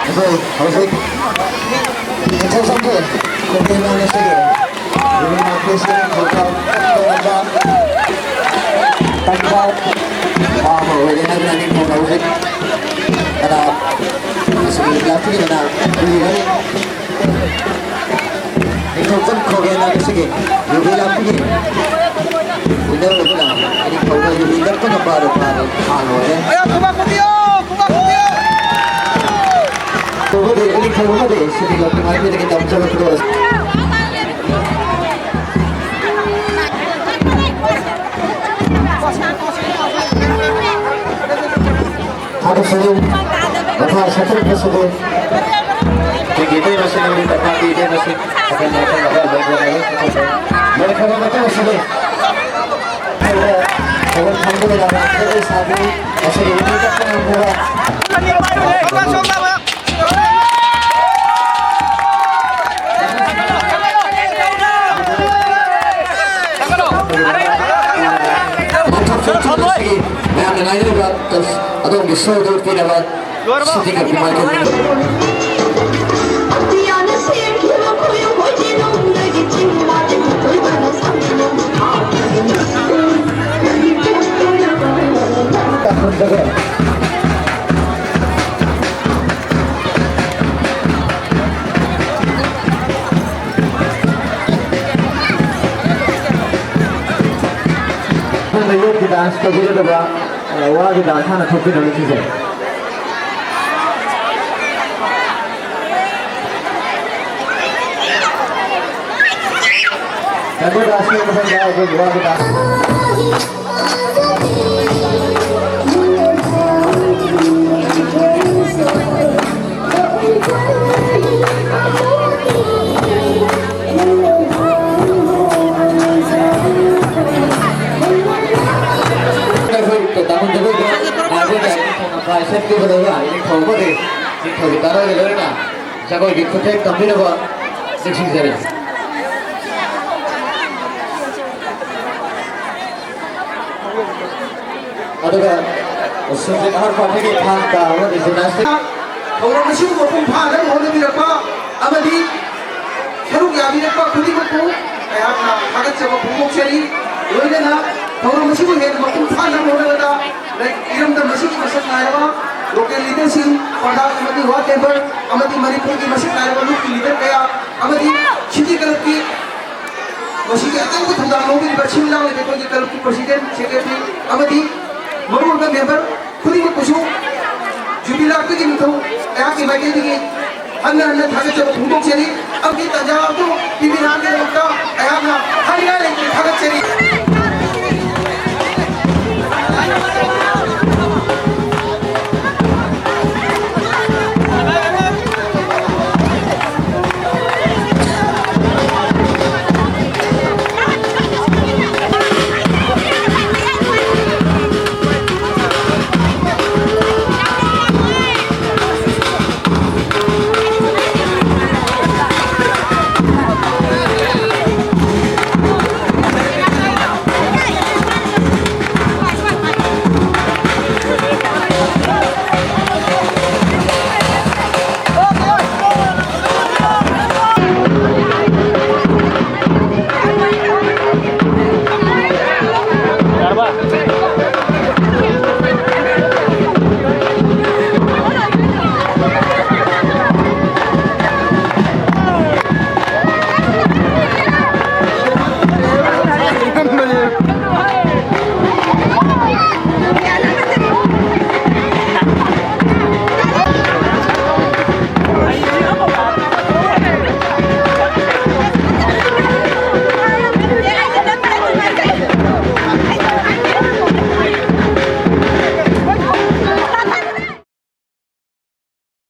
ꯑꯩꯈꯣꯏ ꯍꯧꯖꯤꯛ ꯏꯟꯊꯧꯖꯝꯒꯤ ꯀꯣꯝꯄꯦꯅꯤꯌꯟ ꯑꯁꯤꯒꯤ ꯖꯨꯕꯤꯂꯤ ꯃꯥꯔꯀꯦꯠꯁꯤꯗ ꯊꯧꯔꯝ ꯇꯧꯔꯝꯕ ꯇꯝꯕ ꯄꯥꯕ ꯑꯣꯏꯔꯦ ꯍꯥꯏꯗꯨꯅ ꯅꯤꯡꯊꯧꯅ ꯍꯧꯖꯤꯛ ꯀꯅꯥ ꯑꯁꯤꯒꯤ ꯂꯥꯛꯄꯤꯗꯅ ꯄꯤꯔꯤꯕꯅꯤ꯫ ꯅꯤꯡꯊꯧꯖꯝ ꯈꯣꯒꯦꯅ ꯉꯁꯤꯒꯤ ꯌꯨꯕꯤ ꯂꯥꯛꯄꯤꯒꯤ winner ꯑꯗꯨꯅ ꯅꯤꯡꯊꯧꯗ ꯌꯨꯕꯤ ꯀꯠꯄ ꯉꯝꯕ ꯑꯗꯨ ꯐꯥꯕ ꯐꯥ ꯂꯣꯏꯔꯦ꯫ ꯑꯌꯥ, ꯈꯨꯕꯥꯛ ꯈꯨꯕꯤꯌꯣ, ꯈꯨꯕꯥꯛ ꯈꯨꯕꯤꯌꯣ꯫ ꯅꯤꯡꯊꯧ ꯑꯃꯗꯤ, ꯅꯤꯡꯊꯧ ꯑꯃꯗꯤ ꯁꯤꯕꯤꯒ ꯅꯨꯡꯉꯥꯏꯕꯤꯗꯒꯤ ꯇꯝꯖꯕ ꯈꯨꯗꯣꯜ ꯑꯁꯤ꯫ ꯊꯥꯒꯠꯆꯔꯤ꯫ ꯃꯈꯥ ꯁꯣꯟꯊꯔꯛꯄꯁꯤꯗꯤ ꯇꯤꯀꯦꯠ ꯂꯩꯕꯁꯤꯡ, ꯇꯝꯄꯥꯛꯀꯤ ꯏꯕꯦꯝꯃꯁꯤꯡ, ꯑꯩꯈꯣꯏꯅ ꯑꯩꯈꯣꯏꯅ ꯂꯣꯏꯈ꯭ꯔꯕ ꯃꯇꯨꯡꯁꯤꯗ ꯊꯧꯒꯜ ꯊꯝꯗꯨꯅ ꯂꯥꯛꯄ ꯂꯩꯁꯥꯕꯤ ꯑꯁꯤꯒꯤ ꯏꯅꯤꯡ ꯇꯞꯄ ꯉꯝꯗꯕ ꯃꯌꯥꯝꯅ ꯉꯥꯏꯅꯔꯤꯕ ꯑꯗꯣꯝꯒꯤ ꯁꯣꯗꯨ ꯄꯤꯅꯕ ꯁꯤꯇꯤꯡ ꯑꯣꯐ ꯃꯥꯏꯀ꯭ꯔꯣꯐꯣꯟ꯫ ꯅꯪꯅ ꯌꯣꯠꯀꯤ ꯗꯥꯟꯁ ꯇꯧꯕꯤꯒꯗꯕ, ꯑ, ꯋꯥꯒꯤ ꯗꯥꯟꯁ ꯍꯥꯟꯅ ꯊꯣꯛꯄꯤꯔꯣꯅꯦ ꯁꯤꯁꯦ꯫ ꯀꯩꯅꯣ ꯗꯥꯟꯁꯀꯤ ꯃꯊꯪꯗ ꯑꯩꯈꯣꯏ ꯋꯥꯒꯤ ꯗꯥꯟꯁ꯫ ꯑꯩꯈꯣꯏ ꯇꯥꯃꯣ ꯖꯒꯣꯏꯗꯣ ꯉꯥꯏꯖꯒꯦ꯫ ꯅꯤꯡꯊꯧꯅ prize set ꯄꯤꯕ ꯂꯣꯏꯔꯒ ꯅꯤꯡꯊꯧ ꯑꯃꯗꯤ ꯅꯤꯡꯊꯧꯒꯤ ꯇꯥꯔꯣꯏꯒ ꯂꯣꯏꯅꯅ ꯖꯒꯣꯏꯒꯤ ꯈꯨꯠꯊꯦꯛ ꯇꯝꯕꯤꯅꯕ ꯅꯤꯡꯁꯤꯡꯖꯔꯤ꯫ ꯑꯗꯨꯒ ꯁꯨꯖꯤꯠ ꯑꯍꯔ ꯄꯥꯔꯇꯤꯒꯤ ꯊꯥꯡ ꯇꯥ ꯑꯃꯗꯤ gymnastic ꯊꯧꯔꯝ ꯑꯁꯤꯕꯨ ꯃꯄꯨꯡ ꯐꯥꯅꯕ ꯍꯣꯠꯅꯕꯤꯔꯛꯄ ꯑꯃꯗꯤ ꯁꯔꯨꯛ ꯌꯥꯕꯤꯔꯛꯄ ꯈꯨꯗꯤꯡꯃꯛꯄꯨ ꯑꯩꯍꯥꯛꯅ ꯊꯥꯒꯠꯆꯕ ꯐꯣꯡꯗꯣꯛꯆꯔꯤ꯫ ꯂꯣꯏꯅꯅ ꯊꯧꯔꯝ ꯑꯁꯤꯕꯨ ꯍꯦꯟꯅ ꯃꯄꯨꯡ ꯐꯥꯅꯕ ꯍꯣꯠꯅꯕꯗ ꯏꯔꯝꯗꯝ ꯑꯁꯤꯒꯤ ꯃꯁꯛ ꯅꯥꯏꯔꯕ ꯂꯣꯀꯦꯜ ꯂꯤꯗꯔꯁꯤꯡ, ꯄ꯭ꯔꯙꯥꯟ ꯑꯃꯗꯤ ꯋꯥꯔꯗ ꯃꯦꯝꯕꯔ ꯑꯃꯗꯤ ꯃꯅꯤꯄꯨꯔꯒꯤ ꯃꯁꯤꯡ ꯅꯥꯏꯔꯕ ꯂꯨꯞꯀꯤ ꯂꯤꯗꯔ ꯀꯌꯥ ꯑꯃꯗꯤ ꯁꯤꯇꯤ ꯀ꯭ꯂꯕꯀꯤ ꯃꯁꯤꯒꯤ ꯑꯆꯧꯕ ꯊꯧꯗꯥꯡ ꯂꯧꯕꯤꯔꯤꯕ ꯁꯤꯟ ꯂꯥꯡꯂꯤꯕ ꯑꯩꯈꯣꯏꯒꯤ ꯀ꯭ꯂꯕꯀꯤ ꯄ꯭ꯔꯁꯤꯗꯦꯟ, ꯁꯦꯀ꯭ꯔꯦꯇꯔꯤ ꯑꯃꯗꯤ ꯃꯔꯨꯑꯣꯏꯕ ꯃꯦꯝꯕꯔ ꯈꯨꯗꯤꯡꯃꯛꯄꯨꯁꯨ ꯖꯨꯕꯤꯂꯥ ꯑꯩꯈꯣꯏꯒꯤ ꯅꯤꯡꯊꯧ ꯑꯩꯍꯥꯛꯀꯤ ꯃꯥꯏꯀꯩꯗꯒꯤ ꯍꯟꯅ ꯍꯟꯅ ꯊꯥꯒꯠꯆꯕ ꯐꯣꯡꯗꯣꯛꯆꯔꯤ꯫ ꯑꯃꯗꯤ ꯇꯥꯟꯖꯥ ꯑꯗꯨ ꯄꯤꯕꯤꯔꯛꯄꯒꯤꯗꯃꯛꯇ ꯑꯩꯍꯥꯛꯅ ꯍꯥꯏꯅꯤꯡꯉꯥꯏ ꯂꯩꯇꯅ ꯊꯥꯒꯠꯆꯔꯤ꯫